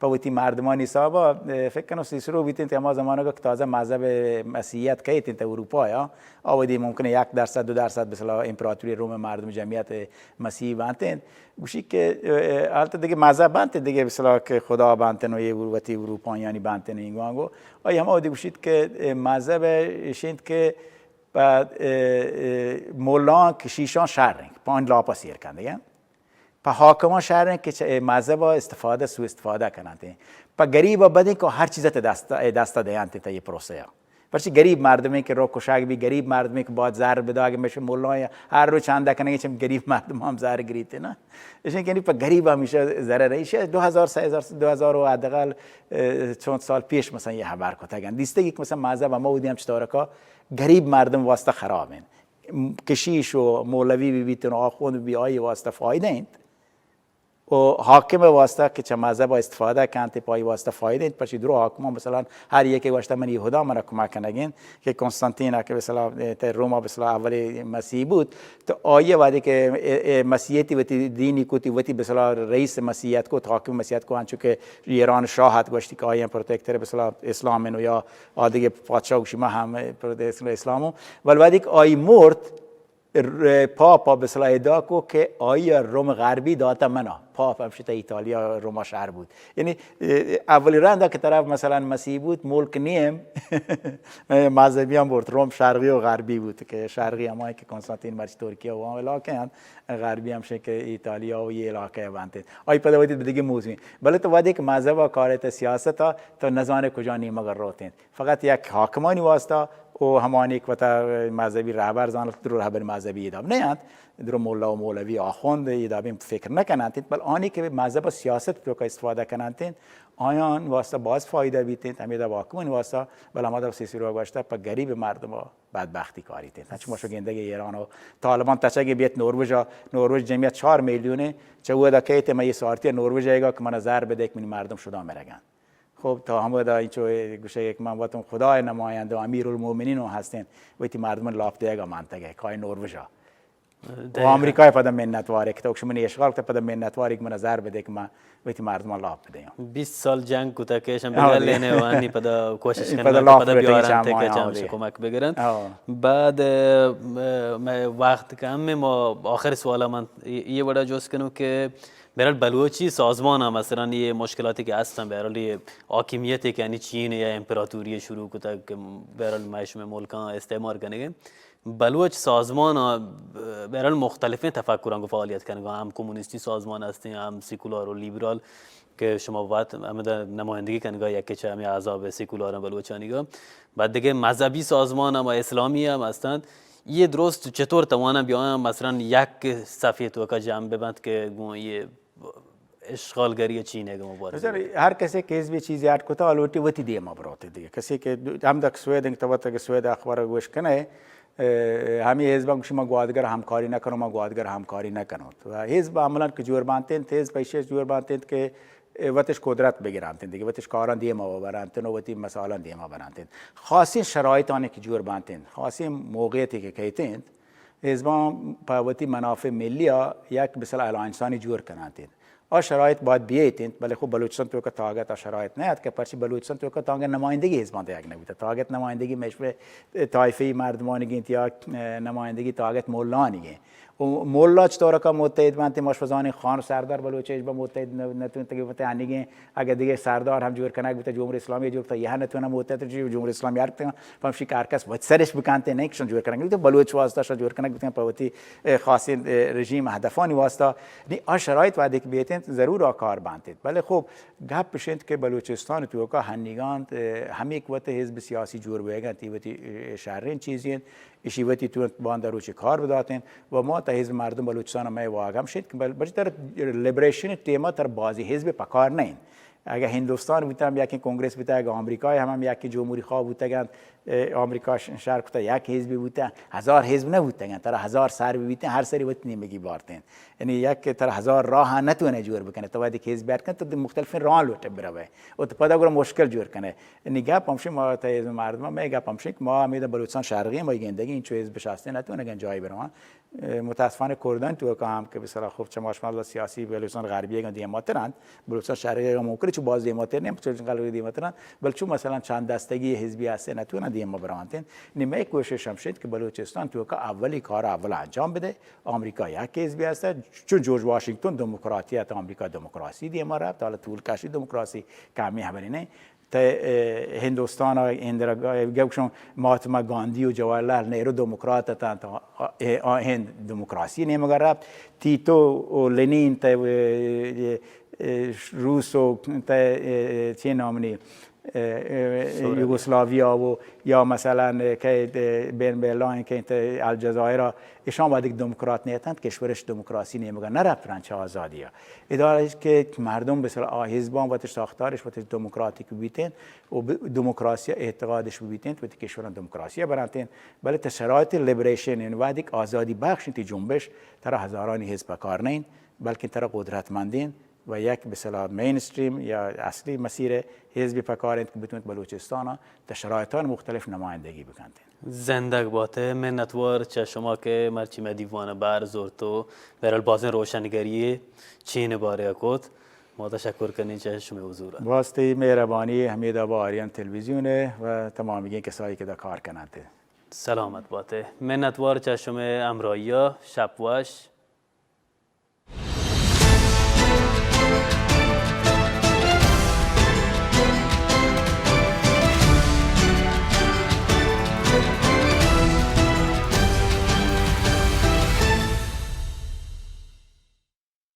پہ وتی مردمانی حساب ء، فکر کنوں سیسرو بیتنت کہ ہما زمانگ ء کہ تازہ مذہب مسیحیت کیت انت اروپا ء، آ وہدی ممکن یک درصد، دو درصد مثلا امپراتوری روم مردم جمعیت مسیحی بنت انت. گوشی کہ، اه، حالت دیگه مذہب بنت دیگه مثلا کہ خدا بنت انت و یہ وتی اروپایانی بنت انت اینگوانگو. آئی ہما وہدی گوشیت کہ، اه، مذہب اشینت کہ پہ، اه، اه، مولان کشیشان شر انت، پہ آن لاپا سیر کن دیگه. پہ حاکمان شر انت کہ چہ اے مذہب ء استفادہ، سوء استفادہ کننت. پہ گریب ء بدیں کہ ہر چیز ء دست، اے دست ء دینت تا یہ پروسہ ء. پرچی گریب مردمے کہ رو کشاگ بی، گریب مردمے کہ باید زر بداگ، مش مولان ہر روز چندہ کنگے، چم گریب مردم ہم زر گریتے نا. اشیں کہ پہ گریب ہمیشہ ضرر ہے. ایشی دو ہزار، سہ ہزار، دو ہزار و حداقل، اه، چند سال پیش مثلا یہ خبر کتگن. دیستے کہ مثلا مذہب ہما ودی ہم چطور کا گریب مردم واسطہ خراب ہیں. کشیش و مولوی بہ بیتن و آخوند بہ بی، آئی واسطہ فائدہ انت و حاکم واسطہ کہ چہ مذہب استفادہ کنت، پہ آئی واسطہ فائدہ انت. پرچی درو حاکمان مثلا ہر یکے گوشتہ من یہودا من کمک کنگ انت کہ کنستانتین کہ مثلا تے روما مثلا اولی مسیح بوت، تو آئی وہدی کہ اے، اے مسیحیتی وتی دینی کتی، وتی مثلا رئیس مسیحیت کو، حاکم مسیحیت کو، انچو کہ ایران شاہ ات گوشتی کہ آئی پروتیکٹر مثلا اسلام انو یا آدگہ پادشاہ گوشی ما ہم پروتیکٹر اسلام ہوں. ول وہدی کہ آئی مرت، ر-، پاپ ء بسلا ادا کو کہ آئی ء روم غربی داتا منا. پاپ ہم شتا ایتالیا روما شہر بود. یعنی، اه، اولی رندا کہ طرف مثلا مسیح بود، ملک نیم مذہبی ہم برد. روم شرقی و غربی بود کہ شرقی ہمائی کہ کنستانتین مرچی ترکیہ و ہم علاقہ ہیں، غربی ہم شے کہ ایتالیا و یہ علاقہ بنتے. آئی پدا ودی بدگی موضوع. بلے تو ودی کہ مذہب ء کارے تا سیاست ء تو نزانے کجا نیمگ ء روتیں. فقط یک حاکمانی واسطہ و ہمانی کہ وتا مذہبی رہبر زانت، درو رہبر مذہبی ادا نہ انت، درو مولا و مولوی آخوند ادا بین فکر نہ کننت، بل آنی کہ مذہب و سیاست توکا استفادہ کننت، آیان واسطہ باز فائدہ بیتیں، ہمیدا حاکمانی واسطہ. بل ہمدا سیسرو گوشتہ پہ گریب مردم بدبختی کاریت. چون شما گندگے ایران و طالبان تچگے بیت نروژ ء، نروژ جمعیت چار میلیون، چہ ودا کیت مئے سارتی نروژ ایگا کہ منا زر بدے کہ منی مردم شدا مرگن. خب، تا ہمودا اینچو گوشے کہ من وتم خدای نماینده و امیر المؤمنین ہستین، وتی مردمن لاپ دیگا منتگے، کای نروژا. و آمریکای پدا منتوارے کہ تو شمنی اشغال کتا، پدا منتواری کہ من زر بدے کہ من وتی مردمن لاپ بدیاں. بیست سال جنگ کتا کہ شم بگل لینے وانی پدا کوشش کنن پدا کہ لاپ پدا بدے بیارن تے کہ چم کمک بگرن. بعد، اه، میں وقت کم میں، ما آخر سوال من یہ وڑا جوست کنوں کہ بہرحال بلوچی سازمان ہم مثلا یہ مشکلاتی کہ ہستن، بہرحال یہ حاکمیت کہ یعنی چین یا امپراتوری شروع کتا کہ بہرحال میں شمے ملکاں استعمار کنگے. بلوچ سازمان، آ، بہرحال مختلفیں تفکراں گوں فعالیت کنگا، ہم کمیونسٹی سازمان ہستیں، ہم سیکولار و لیبرال کہ شما وت ہمدا نمائندگی کنگا، یکے چہ ہمیں احزاب سیکولار بلوچانی گا. بعد دیگه مذہبی سازمان ہم اسلامی ہم ہستند. یہ درست چطور توانا بیاں مثلا یک صفحے توکا جمع ببند کہ گوں یہ اشغالگری چین ہے کہ مبارزہ؟ مثلاً ہر کسے کہ حزب چیزی اڈ کتا، آ لوٹی وتی دیما بروت دیگه. کسے کہ ہم دک سوید انگ تو وت کہ سوید اخبار گوش کنه، اه، ہمی حزب گوشی ما گوادگر ہمکاری نکنو، ما گوادگر ہمکاری نکنو. تو حزب عملاً کہ جور بانتین، حزب پیشش جور بانتین کہ وتش قدرت بگرانتین دیگه، وتش کاران دیما ببرانتین و وتی مسائلان دیما برانتین. خاصین شرایطانی کہ جور بانتین، خاصین موقعیتی کہ کیتین، حزبان پہ وتی منافع ملی ء یک مثل الائنسانی جوڑ کنانت انت. آ شرائط باید بیت انت، بلے خب بلوچستان توکا تاگت آ شرائط نہ ات کہ پرچی بلوچستان توکا تاگت نمائندگی حزبان دیگ نبوتا، تاگت نمائندگی مشور طائفی مردمانی گینت یا، اه، نمائندگی تاگت مولانی گینت. و مولا چطور کا متحد بنت، مشفزانی خان سردار بلوچ حزب متحد نہ، نتونت کہ متحد انیگیں اگہ دگہ سردار ہم جوڑ کنگ بوتہ، جمہوری اسلامی جوڑ بوتہ، یہ نہ تونا موتہ تو جمہوری اسلامی ہر تنگا، پمشی کہ ہر کس وت سرش بکنتے، نہ کہ شان جوڑ کنگ بوتہ، بلوچ واسطہ شان جوڑ کنگ بوتہ، پہ وتی، اے، خاصیں، اے، رژیم ہدفانی واسطہ. نی آ شرائط وعدے کہ بیتیں ضرور آ کار بانتے. بلے خب گپ اش انت کہ بلوچستان توکا ہنیگان، اے، ہمے کہ وت حزب سیاسی جوڑ بوگا انت، وتی، اے، شریں چیزی انت. ایشی وتی تو باندا روچی کار بداتیں و ما تا حزب مردم بلوچستان مئے واگ ہم شد کہ بل-، بلکہ تر لبریشن ٹیما تر بازی حزب پکار نہ انت. اگہ ہندوستان بوتہ ہم یکیں کنگریس بوتہ، اگہ آمریکای ہم، ہم یکیں جمہوری خواہ بوتگنت، اه، آمریکا ش-، شر کتہ، یک حزبی بوتہ، ہزار حزب نہ بوتگن، ترا ہزار سر بی بیتن، ہر سری وتی نیمگی بارتین۔ یعنی یک ترا ہزار راہ نہ تونے جوڑ بکنے، تو وقتی کہ حزب بیار کن، تو مختلفین راہ لوٹے بروے۔ و تو پدا گرا مشکل جوڑ کنے۔ یعنی گپ ہمشی ما تا حزب مردم، میں گپ ہمشی کہ ما ہمیں بلوچستان شرقی ما گندگی، انچو حزب شاستے نہ تونے گن جایی بروان۔ اه، متاسفانہ کردان تو کام کہ مثلا خب چما شما سیاسی بلوچستان غربی گن دیماترند، بلوچستان شرقی گن ممکن چو باز دیماتر نہیں، چو غربی دیماترند، بل چو مثلا چند دستگی حزبی ہستے نہ تونا دیما برانتین۔ نی مئے کوشش ہمشید کہ بلوچستان تو کا اولی کار اول انجام بدے۔ آمریکا یک حزبی ہستے، چون جورج واشنگتن دموکراتی ات، آمریکا دموکراسی دیما رفت، حالا طول کشی دموکراسی کمی ہبری نہیں۔ تے، اه، ہندوستان ء اندرا گا-، گوشن مہاتما گاندھی و جواہر لال نہرو دموکرات اتنت، آ، آ، آ ہند دموکراسی نیمگا رفت۔ تیتو و لنین تے، اه، اه، روس و تے، اه، چی نامنی، اه، اه، سوروی۔ یوگوسلاویا و یا مثلا کہ بین بیلان کہ تے الجزائر، اشان وقتی دموکرات نیتنت، کشورش دموکراسی نیمگا نرفت رنچ آزادی۔ ادارہ کہ مردم بسر آ حزبان وتش ساختارش وتش دموکراتیک بیتین و ب-، دموکراسی اعتقادش بیتین، وتی کشوران دموکراسی برانتین، بلے تا شرایط لیبریشن، یعنی وقتی کہ آزادی بخش تی جنبش، ترا ہزارانی حزب پکار نین، بلکہ ترا قدرتمندین و یک بسلا مین اسٹریم یا اصلی مسیر حزب پکار انت کہ بتونت بلوچستان تا شرایطان مختلف نمایندگی بکنتین۔ زندگ باتے، منتوار چہ شما کہ مرچی مئے دیوان بر زرت و بہرحال بازیں روشنگری چین بارے کت۔ ما تشکر کنیں چہ شمئے حضور۔ باز تئی مہربانی، حمید آبا آریان تلویزیون و تمامی کسائی کہ دا کار کننت۔ سلامت باتے۔ منتوار چہ شمئے ہمراہی۔ شپ وش۔